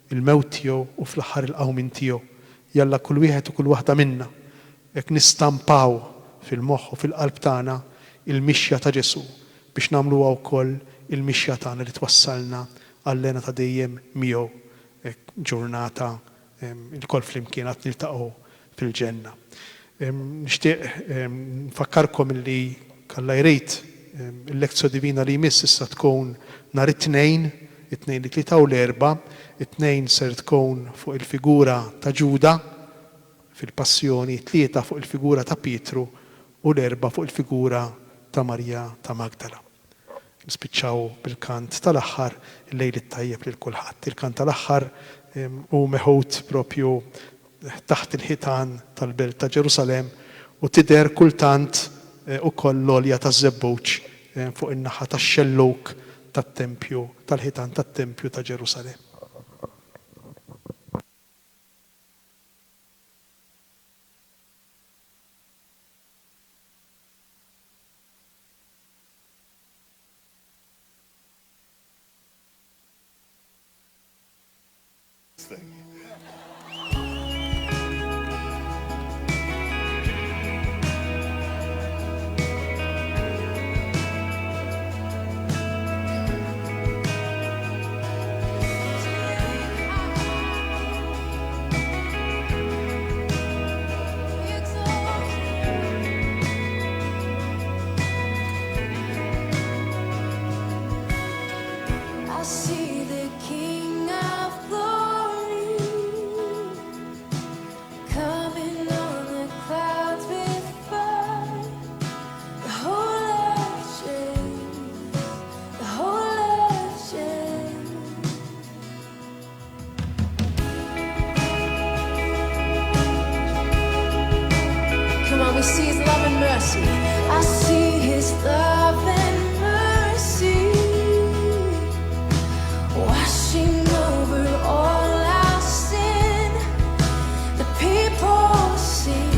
il-mewt tiegħu u fl-aħħar il-qawmien tiegħu. Jalla kull wieħed u kull waħda minna hekk nistampaw fil-moħħ u fil-qalb tagħna il-mixja ta' Ġesù biex nagħmluha wkoll il-mixja tagħna li twassalna għall-hena ta' dejjem miegħu hekk ġurnata ilkoll flimkien għad niltaqgħu fil-ġenna. Nixtieq nfakkarkom illi Alla jrid il-Lectio Divina li jmiss issa tkun nhar it-Tnejn, it-Tnejn it-Tlieta u l-Erbgħa. It-Tnejn ser tkun fuq il-figura ta' Ġuda fil-Passjoni, it-Tlieta fuq il-figura ta' Pietru u l-Erbgħa fuq il-figura ta' Marija ta' Magdala. Nispiċċaw bil-kant tal-aħħar, Il-Lejl it-Tajjeb lil kulħadd. Il-kant tal-aħħar hu meħud propju taħt il-ħitan tal-belt ta' Ġerusalemm u tidher kultant ukoll l-għolja taż-Żebbuġ fuq in-naħa tax-xellug tat-tempju, tal-ħitan tat-tempju ta' Ġerusalemm. Thing. I see the King of Glory coming on the clouds with fire. The whole earth shakes, the whole earth shakes. Come on, we see his love and mercy. I see his love and mercy washing over all our sin. The people sing,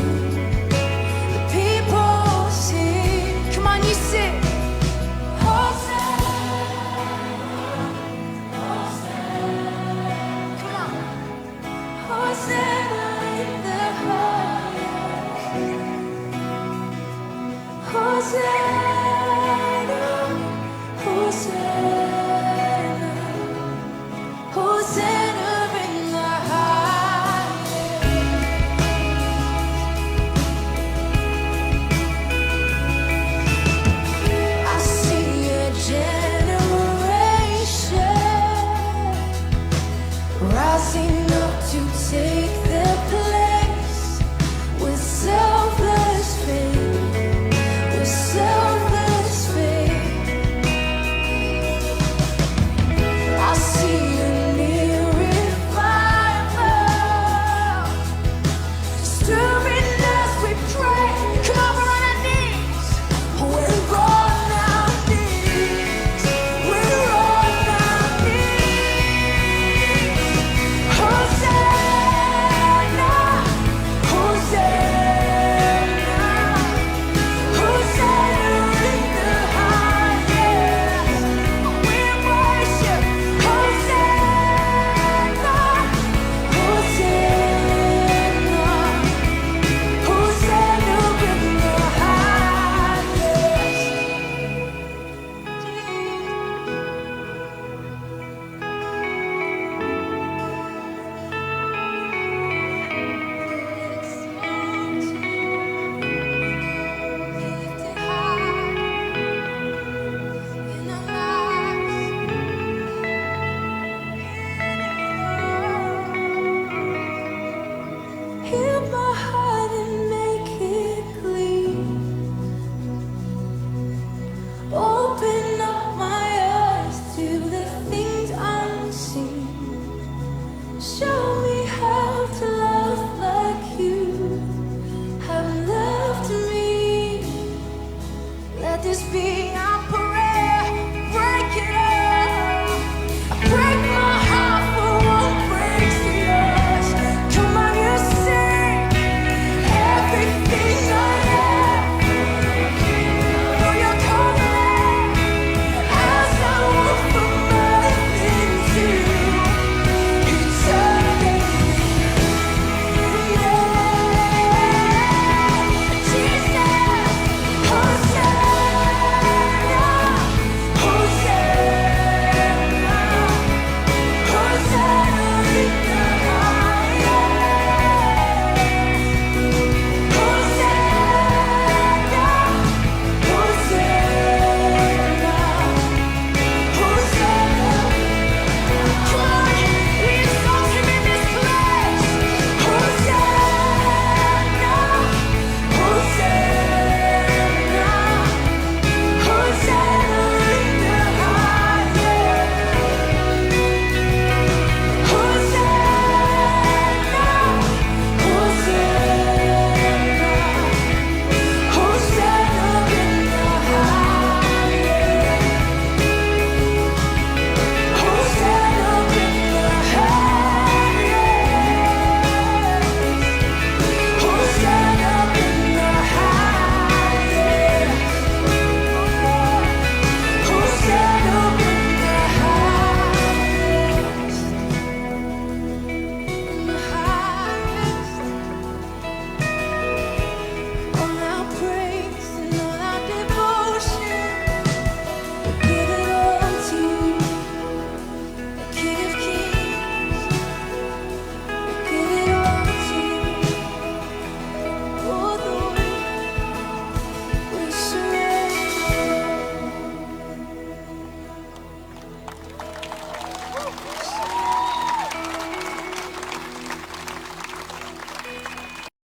the people sing. Come on, you sing. Hosanna, Hosanna. Come on. Hosanna in the highest. Hosanna, Hosanna, Hosanna in the highest. I see a generation rising up to take